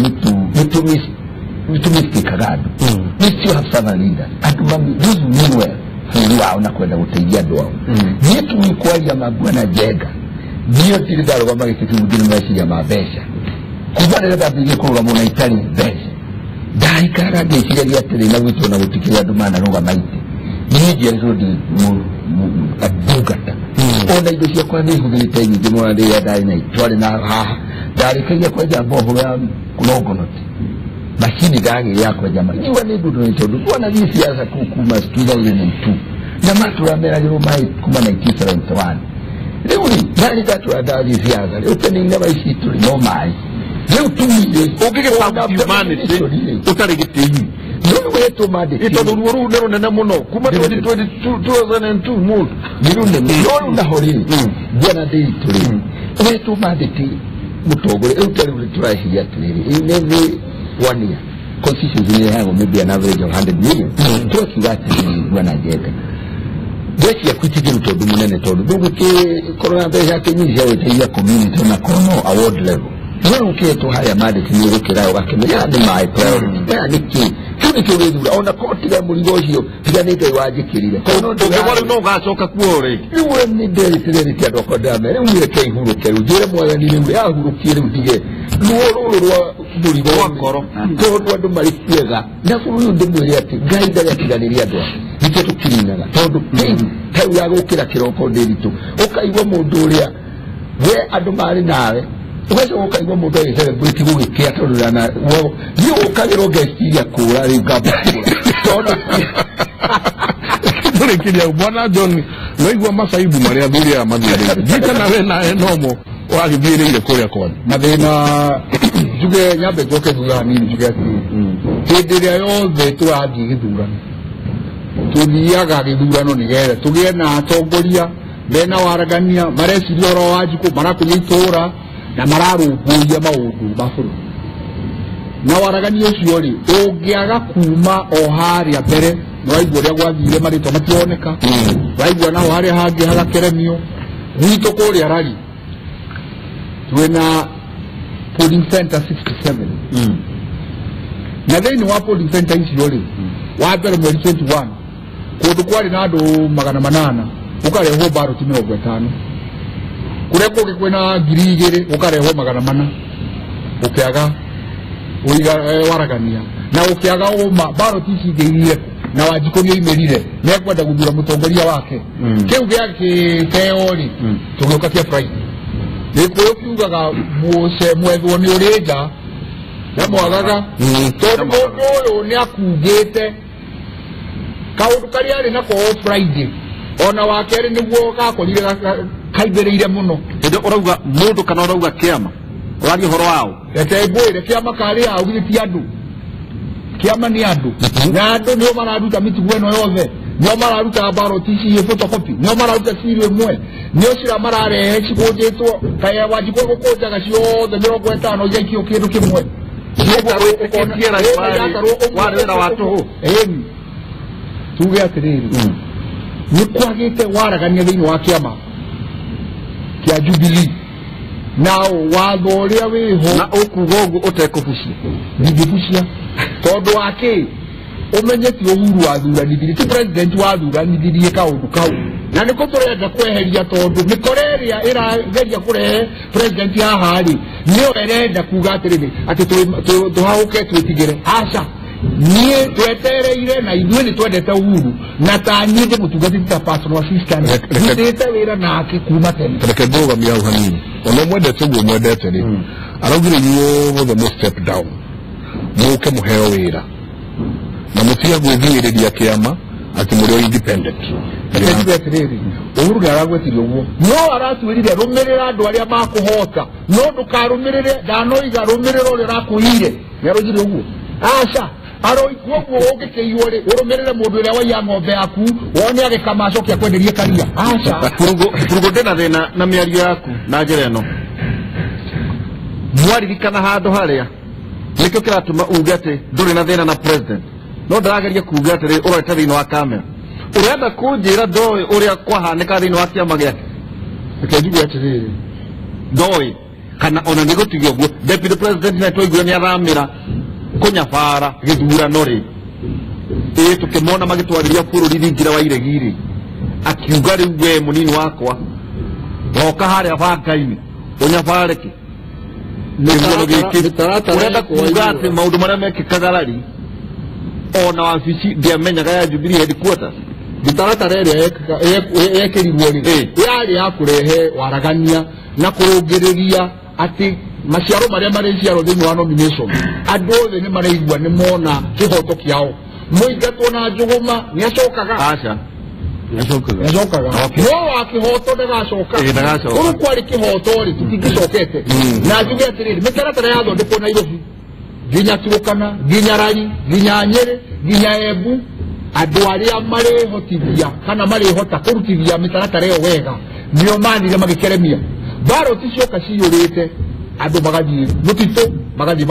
nĩtũmistĩkaga andũ. We still have servant leaders andũ those who mean well bũrũri wao na kwenda gũteithia andũ ao. Niĩ tu kwaria ma Bwana Njenga niĩ ndirĩ ndarũgama gĩtĩ kĩu ndirĩ meciria ma mbeca kuma rĩrĩa ndambĩrĩirie kũrũgama ona itarĩ mbeca ndaikaraga ngĩciragia atĩrĩ na gwitũ ona gũtikĩrĩ andũ manarũgama itĩ niĩ njiarĩtwo ndĩ ndungata ona indo ciakwa nĩ hũthĩrĩte nyingĩ mũno rĩrĩa ndarĩ na twarĩ na haha ndarĩkagia kwenja mbohoro ya Longonot macini ndagĩire ya kwenja ma njiuga nĩ ndundu nĩ tondũ twanathiĩ siasa kũu kuma 2002 na matũra meragĩrwo maĩ kuma 1971 rĩu rĩ ndarĩ ndatũra ndathiĩ siasa rĩu tene-inĩ wa ici tũrĩ no maĩ rĩu tumire ũngĩgĩta humanity ũtarĩ gĩtĩ-inĩ rĩu wetwo mandĩki tondũ ruo rũu nĩ rũnene mũno kuma 2002 mũndũ nĩ rũnene no rĩu naho rĩ Bwana Ndiritu rĩ wetwo mandĩki mũtongoria rĩu ta rĩu tũreciria atĩrĩrĩ in every 1 year constituency nĩ ĩheagwo maybe an average of 100 million tũrakiuga atĩrĩrĩ Bwana Njenga mbeca ciaku itikĩrĩ tondũ mũnene tondũ ndũgĩkĩkorwo na mbeca nyingĩ cia gũteithia community ona korwo no award level no ũkĩhetwo harĩa mandĩki nĩ ũgũkĩra ũgakĩmenya aya nĩ maĩ priority aya nĩ kĩ kĩu nĩkĩo gĩthura ona korwo tiga mũrigo ũcio tiga nĩ Ngai wanjĩkĩrire ũngĩgwa rĩu no ũgacoka kuo rĩngĩ rĩu we nĩ nderĩtĩrĩrĩte andũ akwa ndĩramera rĩu reke ihurũke rĩu njĩre mwathani rĩu ahurũkie rĩu ndige ruo rũrũ rwa mũrigo wa ngoro tondũ andũ marĩ kuega na bũrũri ũyũ ndĩmwĩre atĩ Ngai ndarĩ atiganĩria andũ ake nĩkĩo tũkirinaga tondũ ta rĩu ya gũkĩra kĩroko Ndiritu ũkaigua mũndũ ũrĩa we andũ marĩ nawe ũgacoka ũkaigua mũndũ agĩcelebrate gũgĩkĩa tondũ ndana niĩ ũkagĩrwo ngeciria kũra rĩu ngamba kũra tondũ tũrĩkĩria Bwana John waigua macaibu marĩa athuri aya mathiĩrĩire ndiũĩ kana we nawe nomo ũragĩthiĩrĩire kũrĩa kwanyu mathĩna njuge nyambe njoke thutha hanini njuge atĩrĩrĩ hĩndĩ ĩrĩa yothe tũrathiĩ gĩthurano tũthiaga gĩthurano nĩgetha tũgĩe na atongoria mena waragania mareciria ũhoro wa njukũ marakũria itũũra na mararũmbũiya maũndũ ma bũrũri na waragania ũcio rĩ ũngĩaga kuma o harĩa mbere nĩwaigua ũrĩa gwathire marĩtwa mationeka waigua naho harĩa hangĩ hagakeremio gwitũ kũrĩa Rari twĩna polling center 67 na thĩinĩ wa polling center icio rĩ wa mbere mweri 21 kũndũ kwarĩ na andũ 800 gũkarehwo baroti 50 kũrĩa kũngĩ kwĩna 2000 gũkarehwo 400 ũkĩaga waragania na ũkĩaga ũma baroti ici ingĩ na Wanjikũ nĩ oimĩrire nĩekwenda gũthura mũtongoria wake kĩu gĩakĩteo rĩ tũgĩũka kĩa Friday Gĩkũyũ kiugaga mwethwo nĩ ũrĩ nja na mwagaga tondũ mũndũ ũyũ nĩ akungĩte kaũndũ karĩa arĩ nako Friday ona wa kerĩ nĩguo gakorire kaithĩrĩire mũno hĩndĩ ũrauga mũndũ kana ũrauga kĩama ũraria ũhoro wao reke ngwĩre kĩama karĩ ao githĩ ti andũ kĩama nĩ andũ na andũ nĩo mararuta mĩtugo ĩno yothe nĩo mararuta baroti ici photocopy nĩo mararuta ciri ĩmwe nĩo cira mararehe cikũnjĩtwo kaĩ Wanjikũ gũkũnjaga ciothe 50 igaikio kĩndũ kĩmwe warĩ wĩra wa tũhũ ĩni tuge atĩrĩrĩ nĩ kwagĩte waragania thĩinĩ wa kĩama kĩa Jubilee na watho ũrĩa wĩho na ũkuga ũguo ũtekũbucia ndingĩbucia tondũ wa kĩ ũmenye ti Uhuru wathuranithirie ti president wathuranithirie kaũndũ kau na nĩko tũrenda kweheria tondũ mĩkora ĩrĩa ĩrageria kũrehe president haha rĩ nĩyo ĩrenda kuga atĩrĩrĩ atĩ tũhahũke twĩtigĩre aca Niĩ twetereire na ithuĩ nĩ twendete Uhuru na ta niĩ ndĩmũtungatĩte ta personal assistant ndĩte wĩra nake kuma tene. Reke ngũrũgamie hau hanini. Ona mwendete ũguo mwendete rĩ, araugire inyuothe mũ step down mũke mũheo wĩra na mũtige gwĩthirĩria kĩama atĩ mũrĩ o independent. Reke njuge atĩrĩrĩ, Uhuru nĩ aragwetire ũguo no aratwĩrire rũmĩrĩra andũ arĩa makũhota no ndũkarũmĩrĩre ndanoiga rũmĩrĩra ũrĩa ũrakũire. Nĩ aroigire ũguo? Aca, koguo ũngĩkĩiywo rĩ ũrũmĩrĩre mũndũ ũrĩa waiya ng'ombe yaku wone agĩkama acoke akwenderie karia. Aca. Burugu ndĩna thĩna na mĩario yaku na njĩra ĩno. Mwaririkana handũ harĩa nĩkĩo kĩratũma uge atĩ ndũrĩ na thĩna na president, no ndĩrageria kuga atĩrĩ ũrorete thĩinĩ wa kamera ũrenda kũnjĩra ndoĩ ũrĩa kwahanĩka thĩinĩ wa kĩama gĩake. Reke njuge atĩrĩrĩ, ndoĩ kana ona nĩ gũtigia ũguo deputy president nĩ twaiguire nĩ athamĩra kũnyabara gĩthurano rĩ, ĩ tũkĩmona magĩtwarĩria bũrũri thingira wa iregi rĩ, akiuga rĩu we mũnini wakwa roka harĩa banka-inĩ ũnyabare kĩ gĩthurano gĩkĩ. Ũrenda kuga atĩ maũndũ marĩa mekĩkaga rari ona wabici ndiamenyaga ya Jubilee headquarters mĩtaratara ĩrĩa yekĩrirwo rĩ yarĩ ya kũrehe waragania na kũrũngĩrĩria atĩ maciaro marĩa marĩciarwo thĩinĩ wa nomination andũ othe nĩ maraigua nĩ mona kĩhoto kĩao. Mũingatwo na njũgũma nĩ acokaga. Aca. Nĩacokaga. No wa kĩhoto ndagacoka. Korwo kwarĩ kĩhoto rĩ tũtingĩcokete. Na njuge atĩrĩrĩ, mĩtaratara yathondekwo Nairobi nginya Turkana nginya Rari nginya Nyeri nginya Embu, andũ arĩa marĩhotithia kana marĩhota kũrutithia mĩtaratara ĩyo wega nĩo manire magĩkeremia. Baroti cioka ciyũrĩte andũ magathiĩ mũtitũ magathiĩ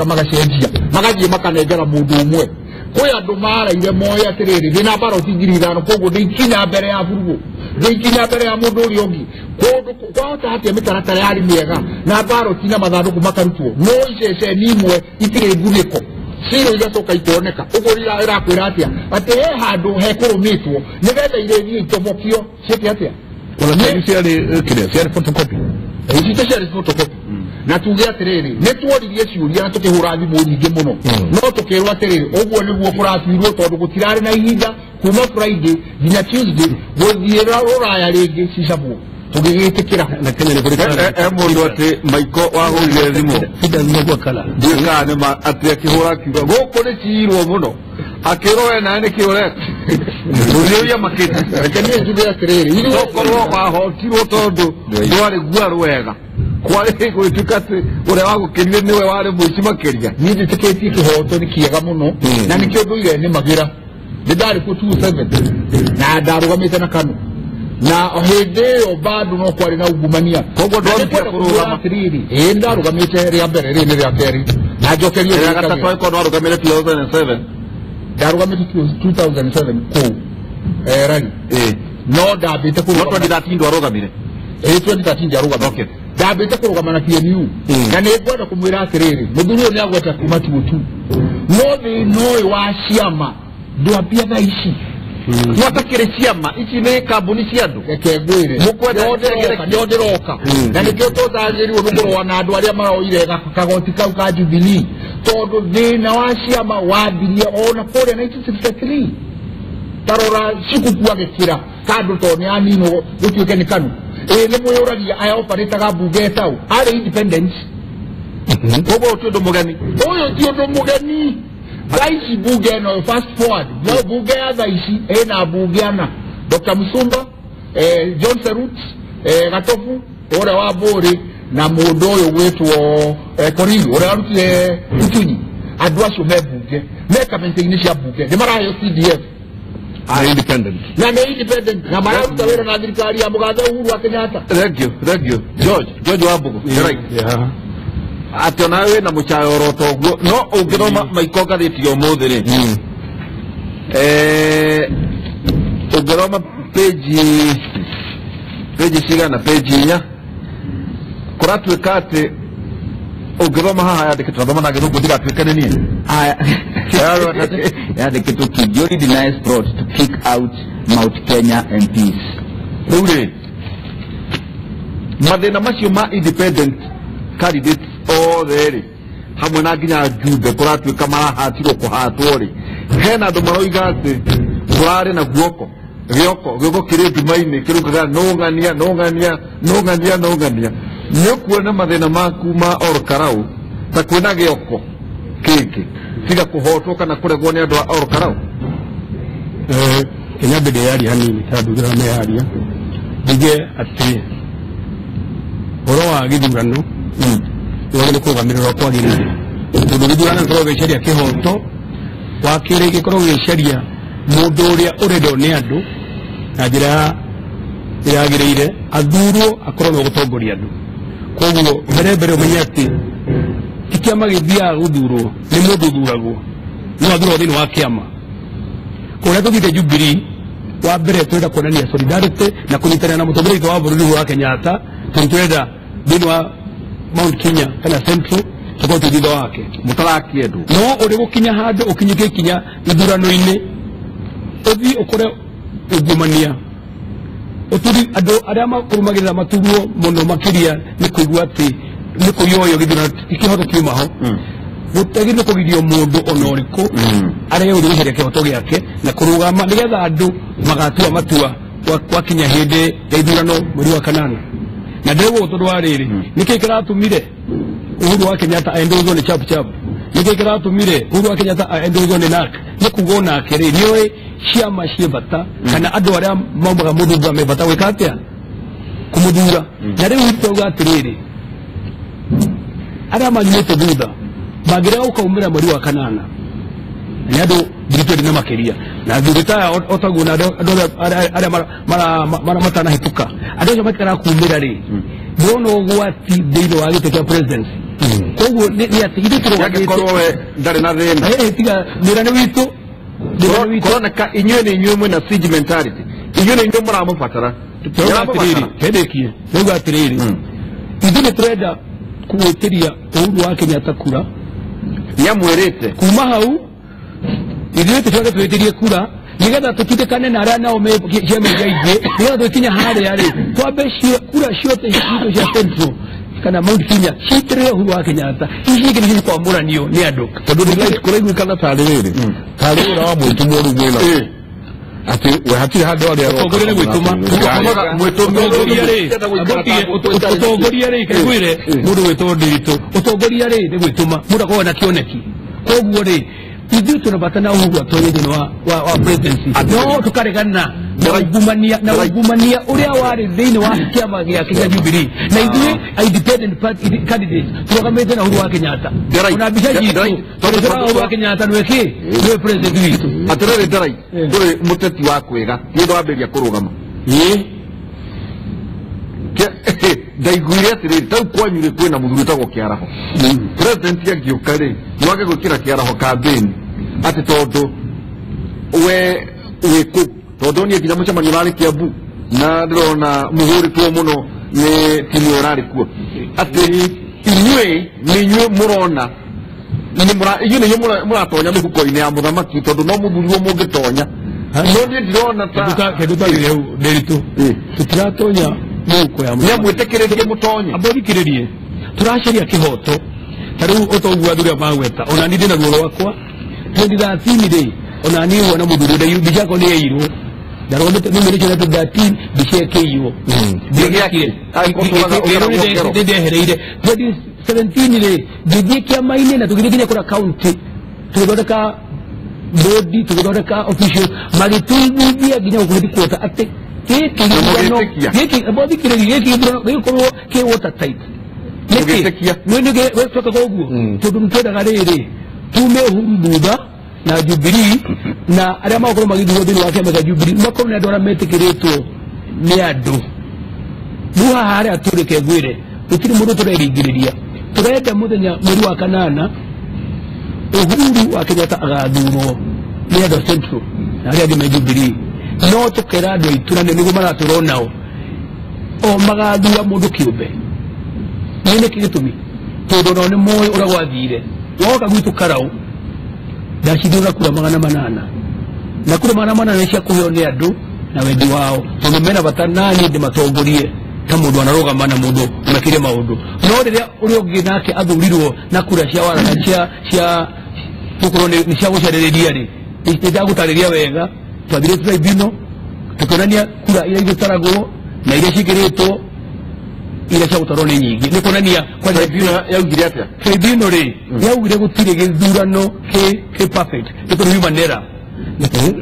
magacenjia magathiĩ makanengera mũndũ ũmwe. Kwĩ andũ maraire moe atĩrĩrĩ ndĩna baroti 5,000 koguo ndĩikinya mbere ya burugũ ndĩikinya mbere ya mũndũ ũrĩa ũngĩ. Kũndũ kwahota atĩa mĩtaratara yarĩ mĩega na baroti na mathandũkũ makarutwo no iceceni imwe itirĩ ngunĩko ciro igacoka ikoneka. Ũguo ĩrakwĩra atĩa atĩ he handũ hekũrũmĩtwo nĩgetha irĩthiĩ itobokio ciĩke atĩa. Ona ciarĩ kĩrĩa ciarĩ photocopy. Ici ciarĩ photocopy. Na tuge atĩrĩrĩ nĩ tuoririe ciũria na tũkĩhũra thimũ nyingĩ mũno no tũkĩrwo atĩrĩrĩ ũguo nĩguo kũratuirwo tondũ gũtirarĩ na ihinda kuma Friday nginya Tuesday gũthiĩ rũraya rĩngĩ cicabwo tũgĩgĩtĩkĩra. Na Kenya nĩ kũrĩ Mũndũ atĩ Maiko wahũrire thimũ ndiũĩ kana nĩ ma atĩ akĩhũra akiuga gũkũ nĩ ciirwo mũno akĩrwo we nawe nĩkĩ ũreka ũrĩa makĩte. Reke niĩ njuge atĩrĩrĩ tokorwo wahotirwo tondũ ndwarĩ guarũ wega kwarĩ gwĩtuĩka atĩ ũrĩa wagũkĩrire nĩwe warĩ mũici makĩria. Niĩ njĩtĩkĩtie kĩhoto nĩ kĩega mũno na nĩkĩo ndũire nĩmagĩra. Nĩ ndarĩ kuo 27 na ndarũgamĩte na KANU na hĩndĩ ĩyo bado no kwarĩ na ungumania. Koguo ndwarutire kũrũgama? Ĩĩ ndarũgamĩte rĩa mbere rĩrĩ nĩ rĩa kerĩ na njokerio rĩa gatatũ angĩkorwo nĩwarũgamire 2007. Ndarũgamĩte 2007 kũu rari no ndambĩte kũrũgama. No 2013 ndwarũgamire? Ĩĩ 2013 ndiarũgamire. Ndambĩte kũrũgama na PNU na nĩ ngwenda kũmwĩra atĩrĩrĩ mũthuri ũyũ nĩagweta kuma 2002 no thĩna ũyũ wa ciama ndwambia thaa ici. Mwatakĩrĩ ciama ici nĩ kambuni cia andũ. Reke ngwĩre nĩo ndĩroka na nĩkĩo tũtagĩrĩirwo nĩ kũrũa na andũ arĩa maroire kagoti kau ka Jubilee tondũ thĩna wa ciama wambirie ona kũrĩa 1963. Tarora cikuku agĩkĩra kandũ tondũ nĩ aninwo gũtuĩke nĩ KANU. Ĩĩ nĩ mwĩyũragia aya oparĩtaga mbunge ĩtaũ arĩ independent. Koguo ti ũndũ mũgeni. Ũyũ ti ũndũ mũgeni. Thaa ici bunge ĩno fast forward no bunge ya thaa ici ĩna mbunge ana Dr. Musumba, John Serut, Gatobu ũrĩa wa Mbũrĩ na mũndũ ũyũ gwĩtwo Korir ũrĩa warutire Utunyi. Andũ acio me bunge me kamĩtĩ-inĩ cia bunge nĩ maraheo CDF independent na nĩ independent na mararuta wĩra na thirikari ya mũgathe Uhuru wa Kenyatta. Thank you, thank you. George Wambugu. Right. Atĩ onawe wĩna mũcayo oro toguo no ũngĩthoma Maiko ngathĩti ya ũmũthĩ rĩ ũngĩthoma peji cigana peji 4 kũratuĩka atĩ ũngĩthoma haha yandĩkĩtwo thoma na gĩthũngũ ndigatuĩke nĩ niĩ. Yandĩkĩtwo Kigiori denies plot to kick out Mount Kenya MPs. Rĩu rĩ mathĩna macio ma independent candidates othe rĩ hamwe na nginya njumbe kũratuĩka marahatirwo kũhatwo rĩ hena andũ maroiga atĩ kũrarĩ na guoko gĩoko gĩoko kĩrĩ nduma-inĩ kĩrugaga nũng'ania nũng'ania nũng'ania nũng'ania nĩ ũkuona mathĩna maku ma Ol Kalou ta kwĩna gĩoko kĩngĩ tiga kũhotwo kana kũregwo nĩ andũ a Ol Kalou. Kenya mbere yaria hanini tondũ meyaria ndige atĩ ũhoro wa gĩthurano wagĩrĩirwo kũrũgamĩrĩrwo kwagĩrĩire tondũ gĩthurano gĩkoragwo gĩgĩcaria kĩhoto wa kerĩ gĩkoragwo gĩgĩcaria mũndũ ũrĩa ũrendwo nĩ andũ na njĩra yagĩrĩire athurwo akorwo nĩ gũtongoria andũ. Koguo mbere mbere ũmenye atĩ ti kĩama gĩthiaga gũthurwo nĩ mũndũ ũthuragwo no athurwo thĩinĩ wa kĩama. Kũrĩa tũthiĩte Jubilee wa mbere twenda kuonania solidarity na kũnyitanĩra na mũtongoria witũ wa bũrũri wa Kenyatta tondũ twenda thĩinĩ wa Mount Kenya kana Central tũkorwo twĩ thutha wake mũtarakĩendwo no ũrĩ gũkinya handũ ũkinyũkie ikinya ithurano-inĩ ũthiĩ ũkore ungumania ũturi andũ arĩa makũrũmagĩrĩra maturwo mũno makĩria nĩ kũigua atĩ nĩ kũiywo gĩthurano kĩhoto kiuma ho gũtagĩrĩirwo kũgirio mũndũ ona ũrĩkũ arĩa ũrĩ gũcaria kĩhoto gĩake na kũrũgama nĩgetha andũ magatua matua gwakinya hĩndĩ ya ithurano mweri wa kanana. Na ndĩrauga tondũ wa rĩrĩ nĩkĩĩ kĩratũmire Uhuru wa Kenyatta aendozwo nĩ chap chap, nĩkĩĩ kĩratũmire Uhuru wa Kenyatta aendozwo nĩ NARC nĩ kuga onake rĩ nĩoĩ ciama ciĩ bata kana andũ arĩa maumaga mũthutha me bata gwĩka atĩa kũmũthura. Na rĩu twauga atĩrĩrĩ arĩa manyumĩte thutha mangĩrega gũkaumĩra mweri wa kanana nĩ andũ 20,000 na makĩria na athuri ta otaguo na andũ arĩa matanahĩtũka andũ acio matikara kumĩra rĩ ndĩrona ũgwati thĩinĩ wa gĩtĩ kĩa presidency. Koguo nĩ atĩ ithuĩ tũrũgamĩte we ndarĩ na thĩna tiga thĩna nĩ witũ kũroneka inyuĩ nĩ inyuĩ mwĩna siege mentality inyuĩ nĩ inyuĩ mũramũbatara. Atĩrĩrĩ ndauga atĩrĩrĩ ithuĩ nĩ tũrenda kũgwĩtĩria Uhuru wa Kenyatta kura nĩamwĩrĩte kuma hau ithuĩ tũcoke twĩtĩrie kura nĩgetha tũtindĩkane na arĩa nao me ciama iria ingĩ nĩgetha twĩkinya harĩa rĩ twambe kura ciothe citũ cia Central kana Mount Kenya ciitĩrĩre Uhuru wa Kenyatta ici ingĩ nĩcio cikwamũranio nĩ andũ tondũ kũraiguĩkana tarĩ rĩrĩ tarĩ wĩra wa mwĩtũmwo rĩu mwĩna atĩ we hatirĩ handũ arĩa ũtongoria nĩ gwĩtũma ũtongoria rĩ ngwĩre mũndũ gwĩtwo Ndiritu ũtongoria rĩ nĩ gwĩtũma mũndũ akoragwo na kĩoneki. Koguo rĩ ithuĩ tũna bata na Uhuru atonye thĩinĩ wa presidency no tũkaregana na ungumania ũrĩa warĩ thĩinĩ wa kĩama gĩake kĩa Jubilee na ithuĩ independent party candidates tũrũgamĩte na Uhuru wa Kenyatta ona mbica citũ tondũ tũraga Uhuru wa Kenyatta nĩwe kĩ nĩwe president witũ. Atĩrĩrĩ Nderai ndũrĩ mũteti wa kwĩga nĩ ũndũ wambĩrĩria kũrũgama ndaiguire atĩrĩrĩ tau kwanyu rĩ kwĩna mũthuri wĩtagwo Kĩaraho president angĩũka rĩ nĩwage gwĩkĩra Kĩaraho campaign atĩ tondũ we wĩ kũu tondũ niĩ nginya mũcemanio ũrarĩ Kiambu na ndĩrona mũhũrĩtwo mũno nĩ timu ĩyo ĩrarĩ kuo atĩ inyuĩ nĩ inyuĩ mũrona inyuĩ nĩ inyuĩ mũratonya mĩhuko-inĩ ya mũthamaki tondũ no mũthurirwo mũngĩtonya no niĩ ndirona ta kĩndũ twagĩrĩire hau Ndiritu tũtiratonya mũhuko ya mũthamaki nĩamwĩtĩkĩrĩrie mũtonye amba ũthikĩrĩrie tũracaria kĩhoto ta rĩu ũtoguo athuri aya magweta ona niĩ ndĩna ruo rwakwa 2013 rĩ ona niĩ huana mũthuri ũrĩa mbica yakwa nĩ yairwo ndarũgamĩte numĩrĩte na 2013 mbica ĩkĩiywo ndehereire 2017 rĩ ngĩthiĩ kĩama-inĩ na tũgĩthiĩ nginya kũrĩa county tũgĩthondeka bodi tũgĩthondeka officials magĩtũiguithia nginya gũkũ headquarter atĩ gĩkĩ gĩthurano gĩkĩ thikĩrĩria gĩkĩ gĩthurano gĩgũkorwo kĩ watertight nĩkĩ twekaga ũguo tondũ nĩtwendaga rĩrĩ tume Uhuru thutha na Jubilee na arĩa magakorwo magĩthurwo thĩinĩ wa kĩama kĩa Jubilee makorwo nĩ andũ arĩa metĩkĩrĩtwo nĩ andũ. Rĩu haha harĩa tũrĩ reke ngwĩre gũtirĩ mũndũ tũreringĩrĩria tũrenda mũthenya mweri wa kanana Uhuru wa Kenyatta agathurwo nĩ andũ a Central na arĩa angĩ me Jubilee no tũkera andũ aitũ na nĩguo maratũra onao o magathura mũndũ kĩũmbe. Nĩ nĩkĩ gĩtũmi tondũ onao nĩ moĩ ũrĩa gwathire woka gwitũ Karau ndacithura kura 800 na kura 800 cia kũheo nĩ andũ na wendi wao tondũ mena bata nani ndĩmatongorie ta mũndũ anarũgama na mũndũ mekire maundu no riria uria ungi nake athurirwo na kura cia warana cia gukorwo ni cia gucaririria ri ndagutariria wega twathire tribunal tukonania kura iria igutaragwo na iria cikiritwo iria cia gutarwo ni nyingi ni kuonania kwa tribunal yaugire atia tribunal ri yaugire gutire githurano ki perfect ni kuri human error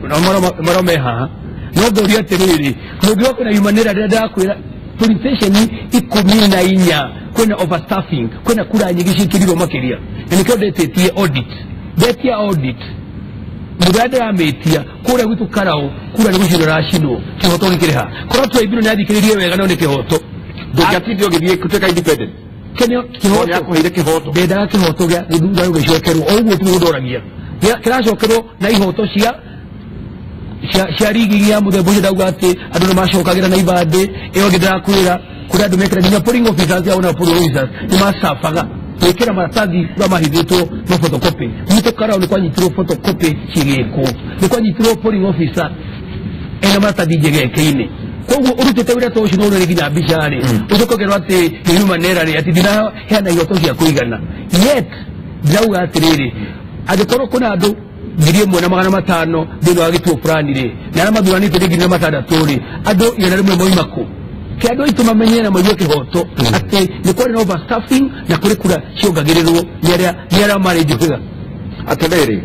na mara me haha no ngoria atiriri mungiwa kwina human error rĩrĩa ndakwĩra polling station 14 kwina overstaffing kwina kura nyingi cikirirwo makiria na nikio ndetĩtie audit ndetia audit mũthenya ndĩramĩtia kũrĩa gwitũ Karau kura nĩ gũcinwo racinwo kĩhoto gĩkĩrĩ ha korwo tribunal nĩyathikĩrĩirie wega no nĩ kĩhoto ndũngĩatindire ũgĩthiĩ gũtuĩka independent kĩhoto nĩakũheire kĩhoto ndendaga kĩhoto gĩa gĩthurano gĩcokerwo o ũguo tiguo ndoragia kĩracokerwo na ihoto cia rigi ya mũthemba ũcio ndauga atĩ andũ nĩ macokagĩra na ibandĩ ĩyo ĩngĩ ndĩrakwĩra kũrĩa andũ mekĩra nginya polling officers ao na polling officers nĩ macabaga gwĩkĩra maratathi marĩa mahithĩtwo ma photocopy gwitũ Karau nĩ kwanyitirwo photocopy cigĩkwo nĩ kwanyitirwo polling officer ena maratathi njegeke-inĩ koguo ũrutĩte wĩra ta ũcio no ũrore nginya mbica rĩ ũcoke ũkerwo atĩ nĩ human error rĩ atĩ ndinaheana ihoto cia kũigana yet ndĩrauga atĩrĩrĩ angĩkorwo kwĩna andũ 1500 thĩinĩ wa gĩtuo fulani rĩ na arĩa mathuranĩte nĩ 600 rĩ andũ 100 moima kũ ke andũ aitũ mamenye na maigue kĩhoto atĩ nĩ kwarĩ na overstaffing na kũrĩ kura ciongagĩrĩrwo nĩ arĩa marĩ njũhĩga atĩrĩrĩ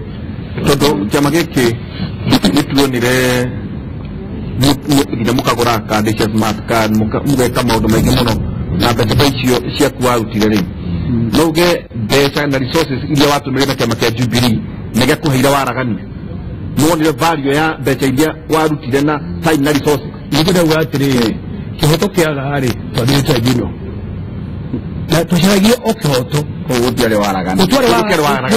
tondũ kĩama gĩkĩ nĩ tuonire nginya mũkagũra kandi cia smart card mũgeka maũndũ maingĩ mũno na mbeca ta icio ciaku warutire rĩ no uge mbeca na resources iria watũmĩrire na kĩama kĩa Jubilee nĩ gĩakũheire waragania nĩwonire value ya mbeca iria warutire na time na resources nĩkĩo ndauga atĩrĩrĩ kĩhoto kĩaga rĩ twathire tribunal na tũcaragie o kĩhoto koguo gũtiarĩ waragania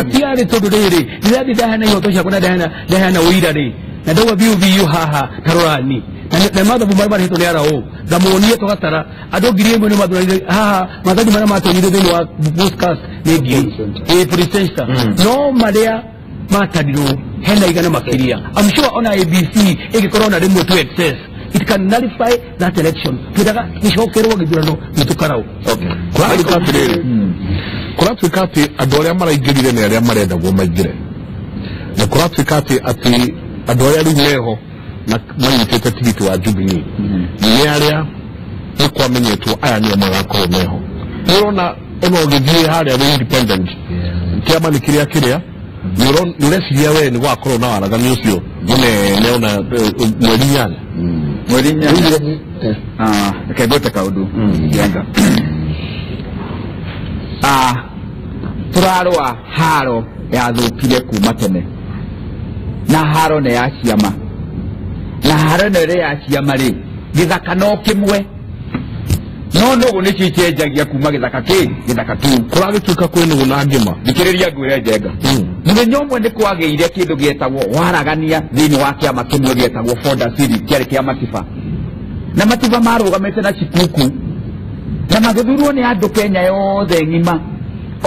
gũtiarĩ tondũ rĩrĩ rĩrĩa ndaheana ihoto ciakwa na ndaheana ũira rĩ na ndauga biũ biũ haha ta rorani na mathabu marĩa marĩhĩtwo nĩ RO ngamonie tũgatara andũ 1000 nĩ mathuranire haha mathabu marĩa matonyire thĩinĩ wa podcast nĩ 1000 police center no marĩa matarirwo hena igana makĩria I'm sure ona ABC ĩngĩkorwo na rĩmwe to excess it can nullify that election twĩraga gĩcokerwo gĩthurano gitũ Karau kũratuĩka atĩrĩrĩ kũratuĩka atĩ andũ arĩa maraingĩrire nĩ arĩa marendagwo maingĩre na kũratuĩka atĩ andũ arĩa rĩu meho na manyitĩte tigiti wa Jubilee nĩ arĩa nĩ kwamenyetwo aya nĩo magakorwo meho nĩ ũrona ona ũgĩthiĩ harĩa wĩ independent kĩama nĩ kĩrĩa kĩrĩa nĩ ũreciria we nĩ gwakorwo na waragania ũcio mũnene ona mweri inyanya mweri inyanya reke ngwĩte kaũndũ Njenga tũrarũa haro yathũkire kuma tene na haro nĩ ya ciama na haro ĩno ĩrĩ ya ciama rĩ gĩthaka no kĩmwe no nũgũ nĩcio icenjagia kuma gĩthaka kĩ gĩthaka kĩu kũragĩtuĩka kwĩ nũgũ na ngĩma thikĩrĩria ngwĩre Njenga mũthenya ũmwe nĩ kwagĩire kĩndũ gĩetagwo waragania thĩinĩ wa kĩama kĩmwe gĩetagwo Fonda City kĩarĩ kĩa Matiba na Matiba marũgamĩte na Chikuku na magĩthurwo nĩ andũ Kenya yothe ng'ima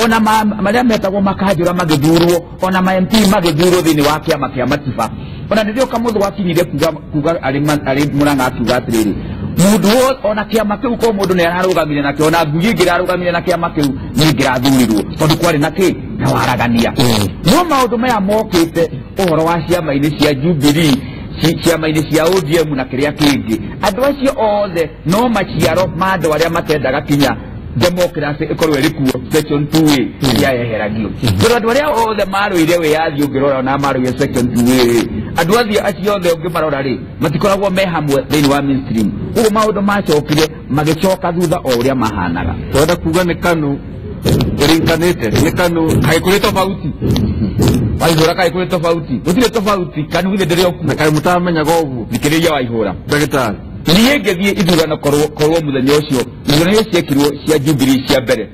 ona marĩa metagwo makanjũra magĩthurwo ona ma MP magĩthurwo thĩinĩ wa kĩama kĩa Matiba ona nĩrĩo Kamũthũ wakinyire kuga arĩ Mũrang'a akiuga atĩrĩrĩ mũndũ ona kĩama kĩu ko mũndũ nĩ ararũgamire nakĩo ona ngui ĩngĩ ĩrarũgamire na kĩama kĩu nĩ ĩngĩrathurirwo tondũ kwarĩ na kĩ na waragania no maũndũ maya mokĩte ũhoro wa ciama-inĩ cia Jubilee ciama-inĩ cia ODM na kĩrĩa kĩngĩ andũ acio othe no maciaro ma andũ arĩa matendaga kinya democracy ĩkorwo ĩrĩ kuo section 2A yaeheragio tondũ andũ arĩa othe marũire wĩyathi ũngĩrora ona marũire section 2A andũ acio othe ũngĩmarora rĩ matikoragwo me hamwe thĩinĩ wa mainstream ũguo maũndũ macokire magĩcoka thutha o ũrĩa mahanaga twenda kuga nĩ KANU ĩringanĩte nĩ KANU kaĩ kũrĩ tofauti Waihũra kaĩ kũrĩ tofauti gũtirĩ tofauti KANU githĩ ndĩrĩ o kuo na kaĩ mũtamenyaga ũguo thikĩrĩria Waihũra ndagĩtarĩ niĩ ngĩthiĩ ithurano korwo mũthenya ũcio ithurano iria ciekirwo cia Jubilee cia mbere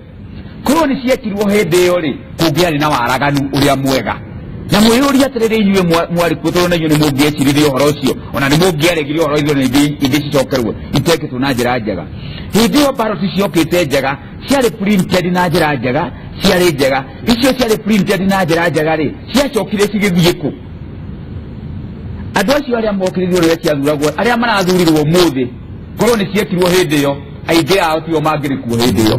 korwo nĩ ciekirwo hĩndĩ ĩyo rĩ kũngĩarĩ na waraganu ũrĩa mwega na mwĩyũrie atĩrĩrĩ inyuĩ mwarĩ kuo tondũ na inyuĩ nĩ mũngĩeciririe ũhoro ũcio ona nĩ mũngĩaregire ũhoro ithurano ingĩ cicokerwo itekĩtwo na njĩra njega hĩndĩ ĩyo ballot ciokĩte njega ciarĩ printed na njĩra njega ciarĩ njega icio ciarĩ printed na njĩra njega rĩ ciacokire cigĩthiĩ kũ andũ acio arĩa mokire rĩrĩa ciathuragwo arĩa marathurirwo ũmũthĩ korwo nĩ ciekirwo hĩndĩ ĩyo Aingĩ ao tio mangĩrĩ kuo hĩndĩ ĩyo.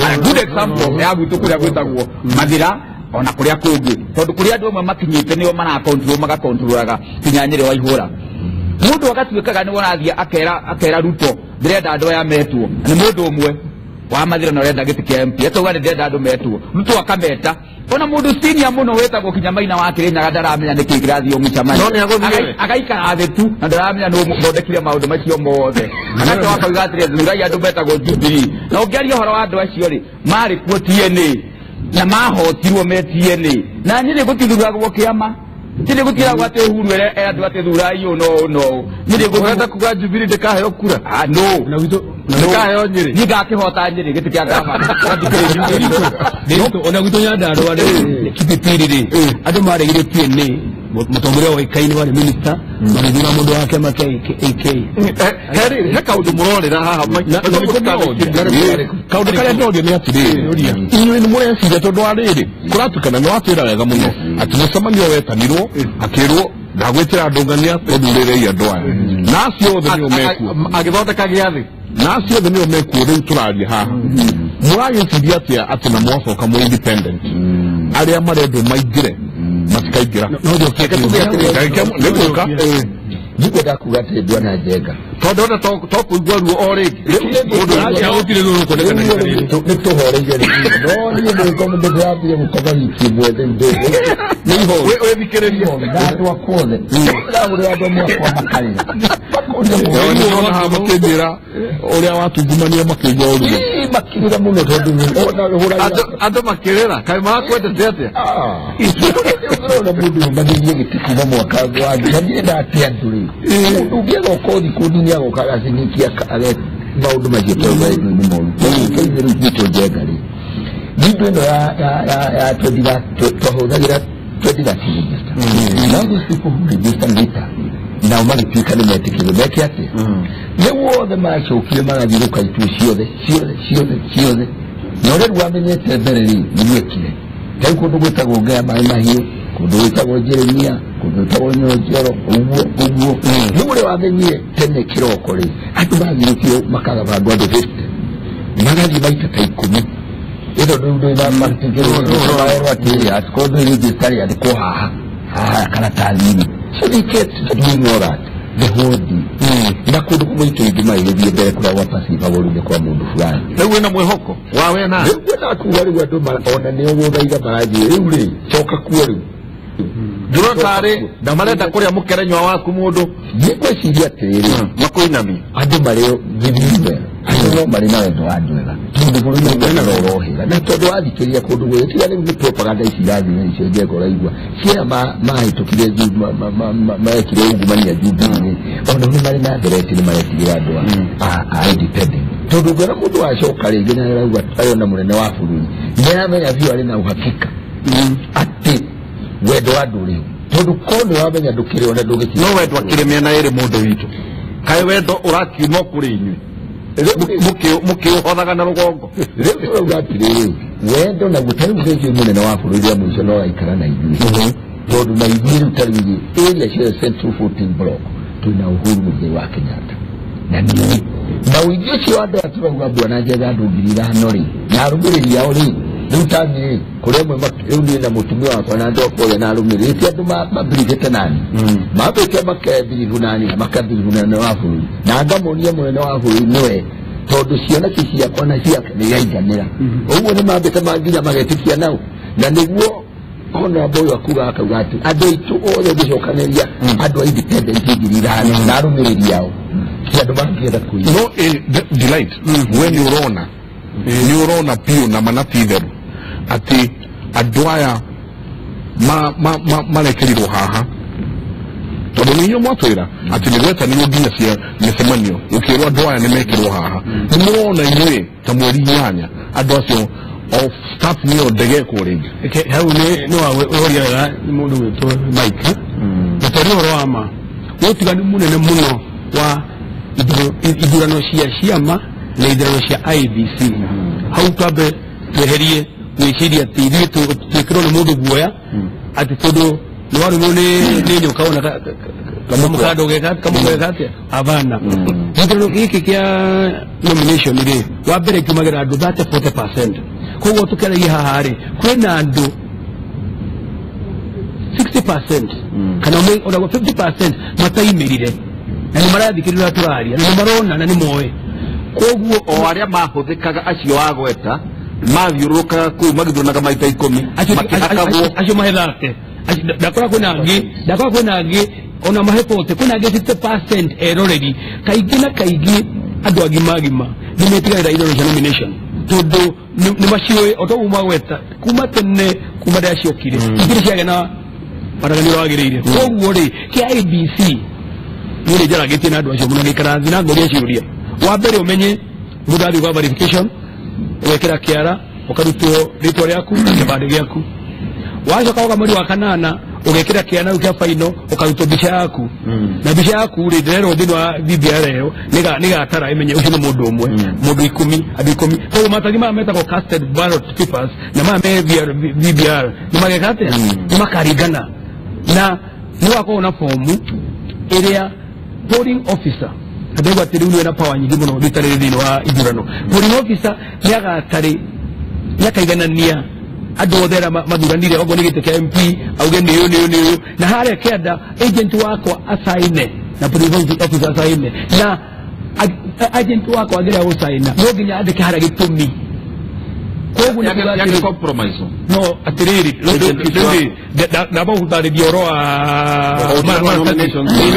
A good example ya gwitũ kũrĩa gwĩtagwo Mathira ona kũrĩa kũngĩ, tondũ kũrĩa andũ amwe makinyĩte nĩo marakontrol magakontrolaga kinya Nyĩrĩ wa ihũra. Mũndũ agatuĩkaga nĩwe ũrathiĩ akera Ruto ndĩrenda andũ aya metwo, nĩ mũndũ ũmwe wa Mathira na ũrenda gĩtĩ kĩa MP akauga ndĩrenda andũ metwo, Ruto akameta. Ona mũndũ senior mũno wĩtagwo kinya Maina wa Kĩrĩnyaga ndaramenya nĩkĩ kĩrathiĩ mũcemanio, agaikara thĩ tu na ndaramenya nũ ũthondekire maũndũ macio mothe. Agacoka akauga atĩrĩ, thurai andũ metagwo Jubilee. Na ũngĩaria ũhoro wa andũ acio rĩ, marĩ kuo TNA na mahotirwo me TNA. Na Nyĩrĩ gũtithuragwo kĩama, Nyĩrĩ gũtiragwo atĩ Uhuru ere andũ atĩ thurai ũũ no ũũ no ũũ. Nyĩrĩ ũrenda kuga Jubilee ndĩkaheo kura? No. Ndĩkaheo Nyĩrĩ. Niĩ ngakĩhota Nyĩrĩ gĩtĩ kĩa gavana. Ona gwitũ Nyandarũa rĩ, Kipipiri rĩ, andũ maregire TNA, mũtongoria woĩkaine warĩ minister, magĩthura mũndũ wa kĩama kĩa AK. He kaũndũ mũrorĩra haha. Kaũndũ karĩa ndoria nĩ atĩrĩrĩ, inyuĩ nĩ mũreciria tondũ wa rĩrĩ kũratukana nĩ watwĩra wega mũno atĩ mũcemanio wetanirwo akĩrwo ndagwĩtĩra andũ ng'ania tũthurĩrei andũ aya na acio othe nĩo mekuo agĩthondeka gĩathĩ na acio othe nĩo mekuo. Rĩu tũraria haha mũragĩciria atĩa atĩ na mwacoka mũ independent arĩa marendwo maingĩre matikaingĩra? Nĩgũka nĩngwenda kuga atĩ Bwana Njenga tondũ ona to kũigua ruo o rĩngĩ nĩ tũhoreire rĩu, no niĩ nĩndĩrambire gũkoma wiki ĩmwe rĩu nĩ ihoru wĩthikĩrĩrie na andũ akwa othe ndahũrĩra andũ amwe akwa makarĩra. Haha makĩnjĩra ũrĩa watungumania makĩigua ũruo makĩrĩra mũno tondũ andũ makĩrĩra kaĩ marakwendete atĩa? Ũrona mũndũ ũmanĩrie gĩtĩ kuma mwaka wa na niĩ ndate andũ rĩ, mũndũ ũngĩ agoka o thikũ nini agoka agacinyikia maũndũ macio tondũ nĩ moru. Rĩu gwitũ Njenga rĩ, window ĩno ya twahũthagĩra 2013 register. Now those people who register later nao magĩtuĩka nĩ metĩkĩrwo meke atĩa, nĩ wothe maracokire magathiũrũka ituĩ ciothe ciothe ciothe ciothe, na ũrĩa rĩu wamenyete mbere rĩ nĩgwekire. Rĩu kũndũ gwĩtagwo Ngea Maĩ Mahiũ, kũndũ gwĩtagwo Jeremia, kũndũ gwĩtagwo Nyonjoro, ũguo ũguo rĩu ũrĩa wamenyire tene kĩroko rĩ, andũ mathiũrũkire makagabangwo andũ 50 magathiĩ maita ta 10 ĩno rĩu ndĩmaterwo atĩrĩ atikorwo ndũrĩ register rĩ andĩkwo haha haha karatathi-inĩ. So they kept doing all that the whole day. Na kũndũ kũmwe itũ ingĩ magĩgĩthiĩ mbere kũrĩa gwapacibagwo rĩu nĩ kwa mũndũ fulani. Rĩu wĩna mwĩhoko wa we na rĩu ngwenda kuga rĩu andũ ona nĩo gũthaitha marathiĩ rĩu rĩ coka kuo rĩu ndĩrona tarĩ marenda kũrĩa mũkerenywa waku mũndũ. Nĩngwĩciria atĩrĩrĩ makũinamia andũ marĩ gĩthiĩ andũ no marĩ na wendo wa andũ ega tondũ bũrũri ũyũ no ũrohĩga na tondũ wathikĩrĩria kũndũ gũkũ tiga rĩu nĩ propaganda ici irathiĩ icio Njenga ũraigua ciaya mahĩtũkire mekire ungumania Jubilee ona nĩ marĩ na threat nĩ maretigĩra andũ a independent tondũ ũngĩona mũndũ wacoka rĩngĩ na arauga arĩ mũnene wa bũrũri nĩaramenya biũ arĩ na uhakika atĩ wendo wa andũ ũrĩ tondũ korwo nĩ wamenya ndũkĩrĩ ona ndũgĩtiga no wendo akĩrĩ mĩena ĩrĩ mũndũ witũ kaĩ wendo ũrakiuma kũrĩ inyuĩ mũkĩũhothaga na rũgongo. Rĩu tũrauga atĩrĩrĩ wendo naguo ta rĩu rĩngĩ mũnene wa bũrũri rĩa mũico no araikara na ithuĩ tondũ na ithuĩ rĩu ta rĩu area ciothe Central 14 block twĩna Uhuru Muigai wa Kenyatta na niĩ na ũingĩ ũcio wa andũ aya tũrauga Bwana Njenga andũ 5,000 rĩ na arũmĩrĩri ao rĩ rĩu ta niĩ kũrĩ amwe rĩu niĩ na mũtumia wakwa na andũ akwa othe na arũmĩrĩri ti andũ mambirithĩte nani mambĩte makembiribu nani na makambiribu mũnene wa bũrũri na ngamonia mũnene wa bũrũri nĩwe tondũ ciana ci ciakwa na ciake nĩ iraiganĩra ũguo nĩ mambĩte nginya magetĩkia nao na nĩguo honorable ũyũ akuga akauga atĩ andũ aitũ othe ũngĩcokanĩria andũ a independent 5,000 na arũmĩrĩri ao ti andũ mangĩenda kũiya. No Delight we nĩ ũrona nĩ ũrona biũ na mana ti itherũ atĩ andũ aya marekerirwo haha tondũ nĩ inyuĩ mwatwĩra atĩ nĩ gwetanirwo nginya cia mĩcemanio gũkĩrwo andũ aya nĩ mekĩrwo haha nĩ mũrona inyuĩ ta mweri 8 andũ acio o staff nĩyo ndegekwo rĩngĩ. Hau nĩ waũria wega nĩ mũndũ gwĩtwo Mike na tondũ ũhoro wa ma ũtiganu mũnene mũno wa ithurano cia ciama na ithurano cia IEBC hau twambe tweherie gwĩciria atĩ ithuĩ twĩkĩrwo nĩ mũndũ guoya atĩ tondũ nĩ warũmwo nĩ nyoka ona Kamukwa geka kamukwa gatia abana githurano giki kia nomination ri wa mbere kiumagira andu 30 40%. Koguo tukeragia haha ri kwina andu 60% kana ona 50% mataimirire na ni marathikirira turaria na ni marona na ni moe. Koguo o aria mahuthikaga acio agweta mathiururukaga kuu magithunaga maita 10 makihakagwo acio mahethate ndakora kwina angi ndakora kwina angi ona mahepote kwina angi 60% eroreri kaingi na kaingi andu agima agima ni metigagira ithurano cia nomination tondu ni maciũĩ o toguo magweta kuma tene kuma rĩrĩa ciokire ingĩ ciagĩa na waragania ũrĩa wagĩrĩire. Koguo rĩ kĩa IEBC niĩ nĩ njaragĩtie na andũ acio mũno ngĩikara thĩ na ngũria ciũria. Wa mbere ũmenye mũndũ athiĩ gwa verification ũgekĩra kĩara ũkarutwo rĩtwa rĩaku na kĩbandĩ gĩaku. Wacoka woka mweri wa kanana ũgekĩra kĩara na kĩa final ũkarutwo mbica yaku na mbica yaku rĩ ndĩrerwo thĩinĩ wa BBR ĩyo nĩgatara ĩmenye ũcio nĩ mũndũ ũmwe mũndũ 10 andũ 10. Koguo maratathi maya metagwo casted ballot papers na maya me BBR nĩ mageka atĩa nĩ makaringana na nĩ wakorwo na fomu ĩrĩa polling officer ndauga atĩ rĩu nĩ na power nyingĩ mũno rita rĩrĩ thĩinĩ wa ithurano. Polling officer nĩagatarĩ nĩakaiganania andũ othe arĩa mathuranire okorwo nĩ gĩtĩ kĩa MP auge nĩ ũyũ nĩ ũyũ nĩ ũyũ na harĩa kĩanda agent wakwa asaine na polling officer asaine na agent wakwa agĩrĩa gũcaina no nginya andĩke harĩa gĩtũmi. Koguo nĩ compromise no atiriri ndamba gũtarĩria ũhoro wa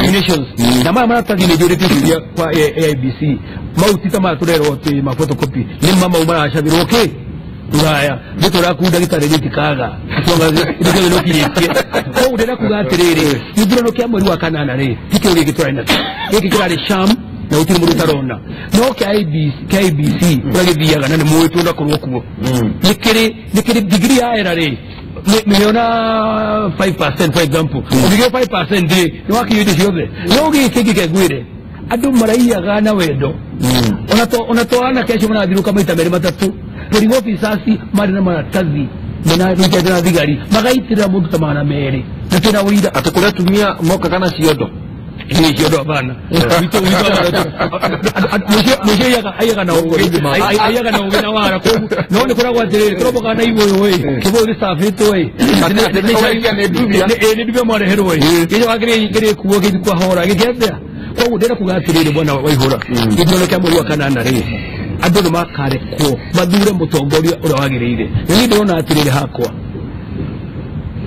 nominations na maya maratathi nĩ njũrĩtie ciũria kwa AIBC mau ti ta maya tũrerwo atĩ ma photocopy nĩ ma mau maracathĩrwo kĩ rũraya gĩtũra kuu ndagĩtarĩ gĩtikaga gĩothe no kirĩkie. Koguo ndĩrenda kuga atĩrĩrĩ gĩthurano kĩa mweri wa kanana rĩ ti kĩo gĩkĩ tũrarĩ nakĩo gĩkĩ kĩrarĩ sham na gũtirĩ mũndũ ũtarona no kĩa IEBC kũrĩa gĩthiaga na nĩ mũĩ tũnakorwo kuo nĩ kĩrĩ degree ya error rĩ nĩona 5% for example ũngĩgĩa 5% rĩ nĩ wakinyia indo ciothe no gĩkĩ kĩngĩ andũ maraiyaga na wendo ona to anake acio marathiũrũka maita merĩ matatũ polling officers marĩ na maratathi mena rũitete na thigari magaitĩrĩra mũndũ ta 200 na twĩna ũira atĩ kũrĩa atumia mokaga na ciondo ni ciondo hapana witũ mũciĩ aiyaga na ũgĩ aiyaga na ũgĩ na wara koguo no nĩ kũragwo atĩrĩrĩ kũrobokaga na ibũyũ ĩ kĩbũyũ gĩcabĩtwo ĩ nĩ ndubia mwareherwo ĩ gĩcoka kĩrĩkuo gĩthiĩ kwahora gĩkĩathĩa. Koguo ndĩrenda kuga atĩrĩrĩ bwana Waihũra gĩthurano kĩa mweri wa kanana rĩ andũ nĩ makarekwo mathure mũtongoria ũrĩa wagĩrĩire. Na niĩ ndĩrona atĩrĩrĩ hakwa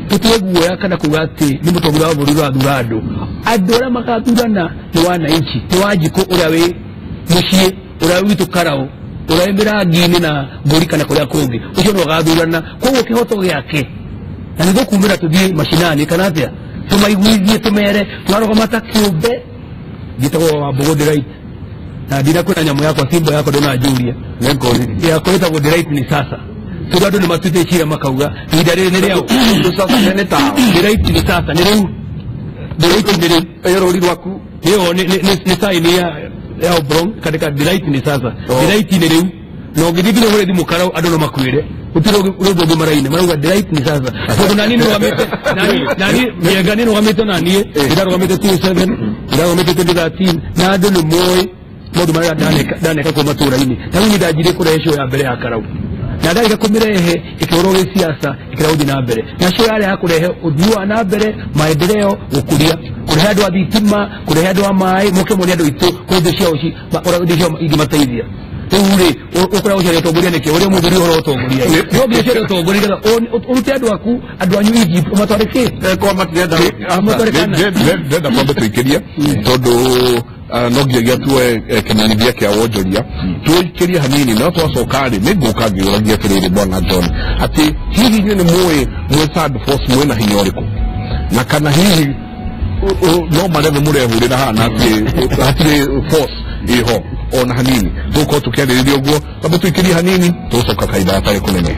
tũtige guoya kana kuga atĩ nĩ mũtongoria wa bũrũri ũrathura andũ andũ arĩa magathurana nĩ wananchi nĩ Wanjikũ ũrĩa wĩ mũciĩ ũrĩa witũ Karau ũrĩa wĩ mĩrangi-inĩ na mbũri kana kũrĩa kũngĩ ũcio nĩwe ũgathurana. Koguo kĩhoto gĩake na nĩ tũkumĩra tũthiĩ macinani kana atĩa tũmaiguithie tũmere tũrarũgama ta kĩũmbe gĩtagwo Wambũgũ Delight na ndinakwĩra nyamũ yakwa simbo yakwa ndũnanjũria yakwa ĩtagwo Delight ni sasa tondũ andũ nĩ matuĩte cira makauga ihinda rĩrĩ nĩ rĩao Delight ni sasa nĩ rĩu Delight nĩ rĩu ĩyo rũri rwaku ĩyo nĩ sign ya oblong katika Delight ni sasa Delight nĩ rĩu na ũngĩthiĩ nginya ũhũre thimũ Karau andũ no makwĩre gũtirĩ rwĩmbo rũngĩ maraina marauga Delight ni sasa tondũ nani nĩrũgamĩte nani Njenga nĩrũgamĩte naniĩ ndĩrarũgamĩte 2007 ndĩrarũgamĩte 2013 na andũ nĩ moĩ maũndũ marĩa ndaneka kũu matũũra-inĩ. Ta rĩu niĩ ndanjirie kũrehe show ya mbere ya Karau na ndarĩkia kũmĩrehe ĩkĩhũrwo gĩsiasa ĩkĩra gũthiĩ na mbere na show yarĩ ya kũrehe ũthii wa na mbere maendeleo gũkũria kũrehe andũ a thitima kũrehe andũ a maĩ moke mone andũ aitũ kũrĩ indo ciao ũrĩa indo ciao ingĩmateithia. Rĩu rĩ ũkũrĩa gũcaria ũtongoria nĩkĩ ũrĩa mũthuri ũhoro ũtongoria no nginya ũcarie ũtongoria nĩgetha ũrute andũ aku andũ anyu Egypt ũmatware kĩ ũmatware kana ndĩrenda kwamba tũikĩrie tondũ no nginyagia tuoe kĩmenyithia kĩa wonjoria tũikĩrie hanini no twacoka rĩ nĩ ngũka ngĩũragia atĩrĩrĩ bwana John atĩ hihi inyuĩ nĩ mũĩ mwĩ third force mwĩna hinya ũrĩkũ na kana hihi no marethe mũrehũrĩra haha na atĩ hatirĩ force ĩho ona hanini tũgũkorwo tũkĩarĩrĩria ũguo tamba tũikĩrie hanini tũgũcoka kahinda gatarĩ kũnene.